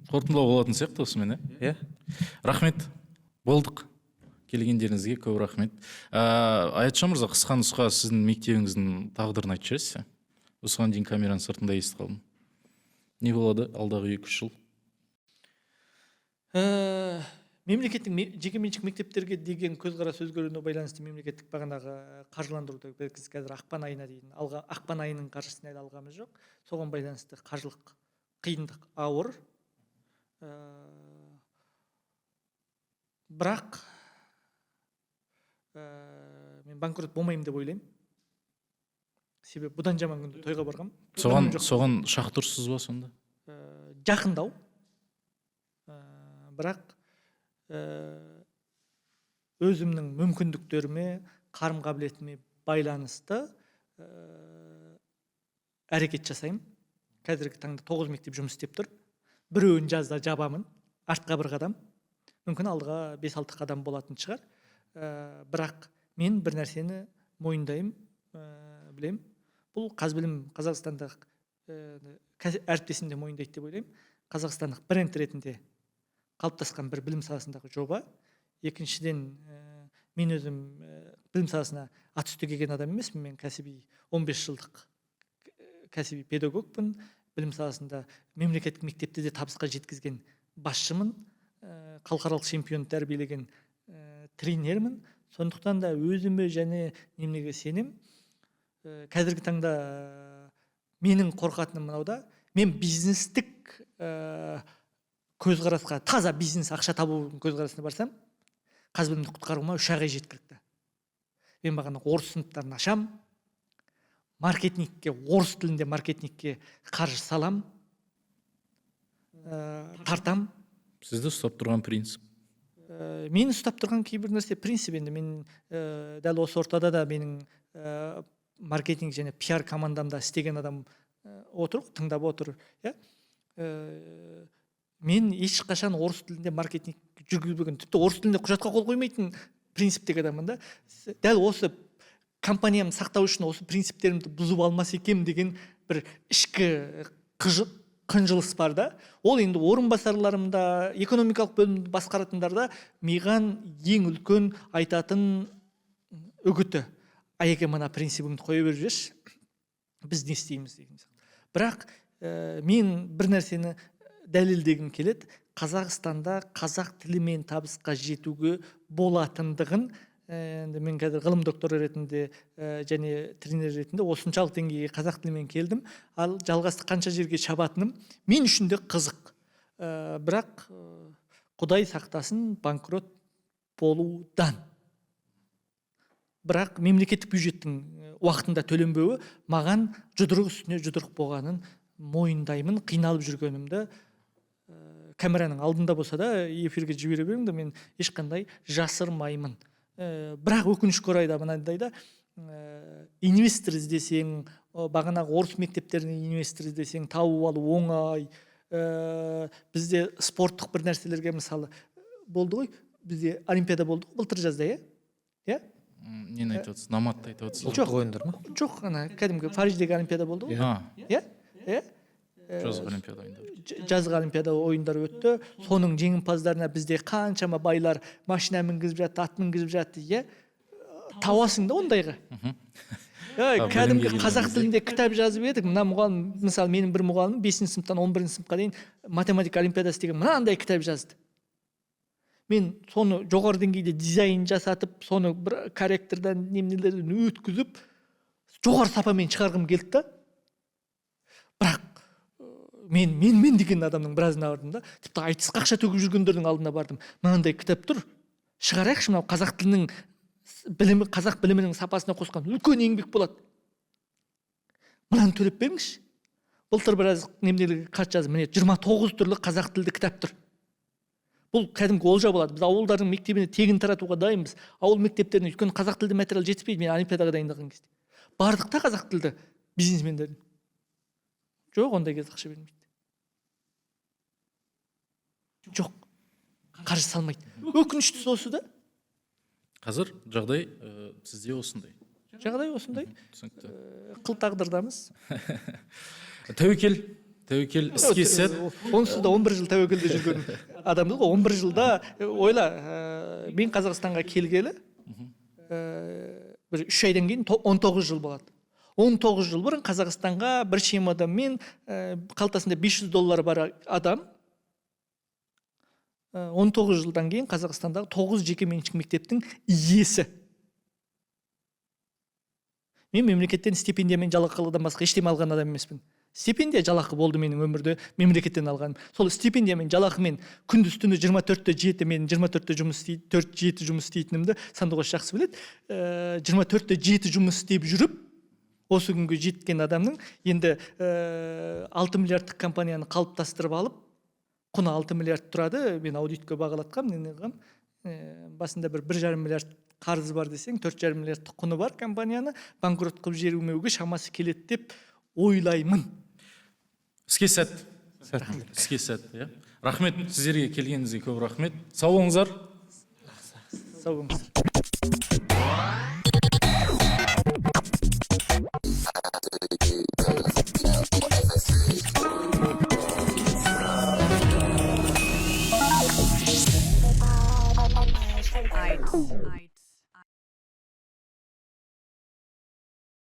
Қорытындылау болатын сияқты осымен, иә? Иә. Рахмет. Болдық. Келгендеріңізге көп рахмет. Аятжан мырза, қысқа нұсқа сіздің мектебіңіздің тағдырын айтып жібересіз. Осыған дейін камераның сыртында естіп қалдым. Не болады алдағы 2-3 жыл? Мемлекеттің жекеменшік мектептерге деген көзқарас өзгеруіне байланысты мемлекеттік бағанағы қаржыландыруды біз қазір ақпан айына дейін ақпан айының қаржысын әлі алғанымыз жоқ. Соған байланысты қаржылық қиындық ауыр. Бірақ мен банкрот болмаймын деп ойлаймын. Себебі бұдан жаман күнде тойға барғам. Соған шақ тұрсыз ба сонда? Жақындау. Бірақ өзімнің мүмкіндіктеріме, қарым қабілетіме байланысты әрекет жасаймын. Қазіргі таңда 9 мектеп жұмыс істеп тұр. Біреуін жазда жабамын, артқа бір қадам. Мүмкін алдыға 5-6 қадам болатын шығар. Бірақ мен бір нәрсені мойындаймын, білемін. Бұл Қазбілім қазақстандық, әріптесім де мойындайды деп ойлаймын, қазақстандық бренд ретінде қалыптасқан бір білім саласындағы жоба. Екіншіден, мен өзім білім саласына ат үсті келген адам емеспін. Мен кәсіби 15 жылдық кәсіби педагогпын. Білім саласында мемлекеттік мектепте де табысқа жеткізген басшымын, халықаралық чемпион тәрбиелеген тренермін. Сондықтан да өзіме және неменеге сенемін. Қазіргі таңда менің қорқатыным мынау да: мен бизнестік көзқарасқа, таза бизнес, ақша табу көзқарасына барсам, Қазбілімді құтқаруыма 3-ақ ай жеткілікті. Мен бағана орыс сыныптарын ашам, маркетингке, орыс тілінде маркетингке қаржы салам, тартам. Сізді ұстап тұрған принцип? Мені ұстап тұрған кейбір нәрсе, принцип. Енді мен дәл осы ортада да менің маркетинг және пиар командамда істеген адам отыр ғой, тыңдап отыр, иә. Мен ешқашан орыс тілінде маркетинг жүргізбеген, тіпті орыс тілінде құжатқа қол қоймайтын принциптегі адаммын да. Дәл осы компаниямды сақтау үшін осы принциптерімді бұзып алмас екенмін деген бір ішкі қынжылыс бар да. Ол енді орынбасарларымда, экономикалық бөлімді басқаратындарда маған ең үлкен айтатын үгіті: «Аяке, мына принцибіңді қоя беріп жіберші, біз не істейміз?» деген сияқты. Бірақ мен бір нәрсені дәлелдегім келеді: Қазақстанда қазақ тілімен табысқа жетуге болатындығын. Енді мен қазір ғылым докторы ретінде және тренер ретінде осыншалық деңгейге қазақ тілімен келдім. Ал жалғасты қанша жерге шабатыным мен үшін де қызық. Бірақ құдай сақтасын банкрот болудан. Бірақ мемлекеттік бюджеттің уақытында төленбеуі маған жұдырық үстіне жұдырық болғанын мойындаймын. Қиналып жүргенімді камераның алдында болса да, эфирге жібере беріңдер, мен ешқандай жасырмаймын. Бірақ өкінішке орай да мынандай да: инвестор іздесең, бағанағы орыс мектептеріне инвестор іздесең, тауып алу оңай. Бізде спорттық бір нәрселерге, мысалы, болды ғой, бізде олимпиада болды ғой былтыр жазда, иә. Нені айтып отырсыз, Номадты айтып отырсыз ба? Жоқ. Ұлттық ойындар ма? Жоқ, ана кәдімгі Париждегі олимпиада болды ғой. А. Иә. Жазғы олимпиада ойындары. Жазғы олимпиада ойындары өтті. Соның жеңімпаздарына бізде қаншама байлар машина мінгізіп жатты, ат мінгізіп жатты, иә. Табасың да ондайға. Ей, А, кәдімгі білімге келген қазақ кезде. тілінде кітап жазып едік. Мына мұғалім, мысалы, менің бір мұғалімім бесінші сыныптан 11-сыныпқа дейін математика олимпиадасы деген мынандай кітап жазды. Мен соны жоғары деңгейде дизайн жасатып, соны бір корректордан, неменелерден өткізіп, жоғары сапамен шығарғым келді да. Бірақ мен деген адамның біразына бардым да, тіпті айтысқа ақша төгіп жүргендердің алдына бардым. «Мынандай кітап тұр, шығарайықшы, мынау қазақ тілінің білімі, қазақ білімінің сапасына қосқан үлкен еңбек болады, мынаны төлеп беріңізші». Былтыр біраз неменелерге хат жаздым. Міне, 29 түрлі қазақ тілді кітап тұр, бұл кәдімгі олжа болады. Біз ауылдардың мектебіне тегін таратуға дайынбыз, ауыл мектептеріне, өйткені қазақ тілді материал жетіспейді. Мен олимпиадаға дайындалған кезде бардық та қазақ тілді бизнесмендердің. Жоқ, ондай кезде ақша бермейді, жоқ, қаржы салмайды. Өкініштісі осы да. Қазір жағдай сізде осындай. Жағдай осындай. Түсінікті. Қыл тағдырдамыз. Тәуекел, тәуекел, іске сәт. Онсыз да 11 жыл тәуекелде жүрген адамбыз ғой. 11 жылда, ойла, мен Қазақстанға келгелі бір 3 айдан кейін 19 жыл болады. 19 жыл бұрын Қазақстанға бір чемоданмен, қалтасында 500 доллар бар адам, 19 жылдан кейін Қазақстандағы 9 жекеменшік мектептің иесі. Мен мемлекеттен стипендия мен жалақыдан басқа ештеме алған адам емеспін. Стипендия, жалақы болды менің өмірде мемлекеттен алғаным. Сол стипендия мен жалақымен күндіз түні 24-те 7, мен 24-те жұмыс істейді, 4-7 жұмыс істейтінімді Сандуғаш жақсы біледі. 24-те 7 жұмыс істеп жүріп, осы күнге жеткен адамның енді 6 миллиардтық компанияны қалыптастырып алып, құны 6 миллиард тұрады, мен аудитке бағалатқанмын, не қылғанмын. Басында 1,5 миллиард қарыз бар десең, 4,5 миллиардтық құны бар компанияны банкрот қылып жібермеуге шамасы келеді деп ойлаймын. Іске сәт. Сәттілік. Іске сәт, иә. Рахмет сіздерге, келгеніңізге көп рахмет. Сау болыңыздар. Сау болыңыздар. Сау.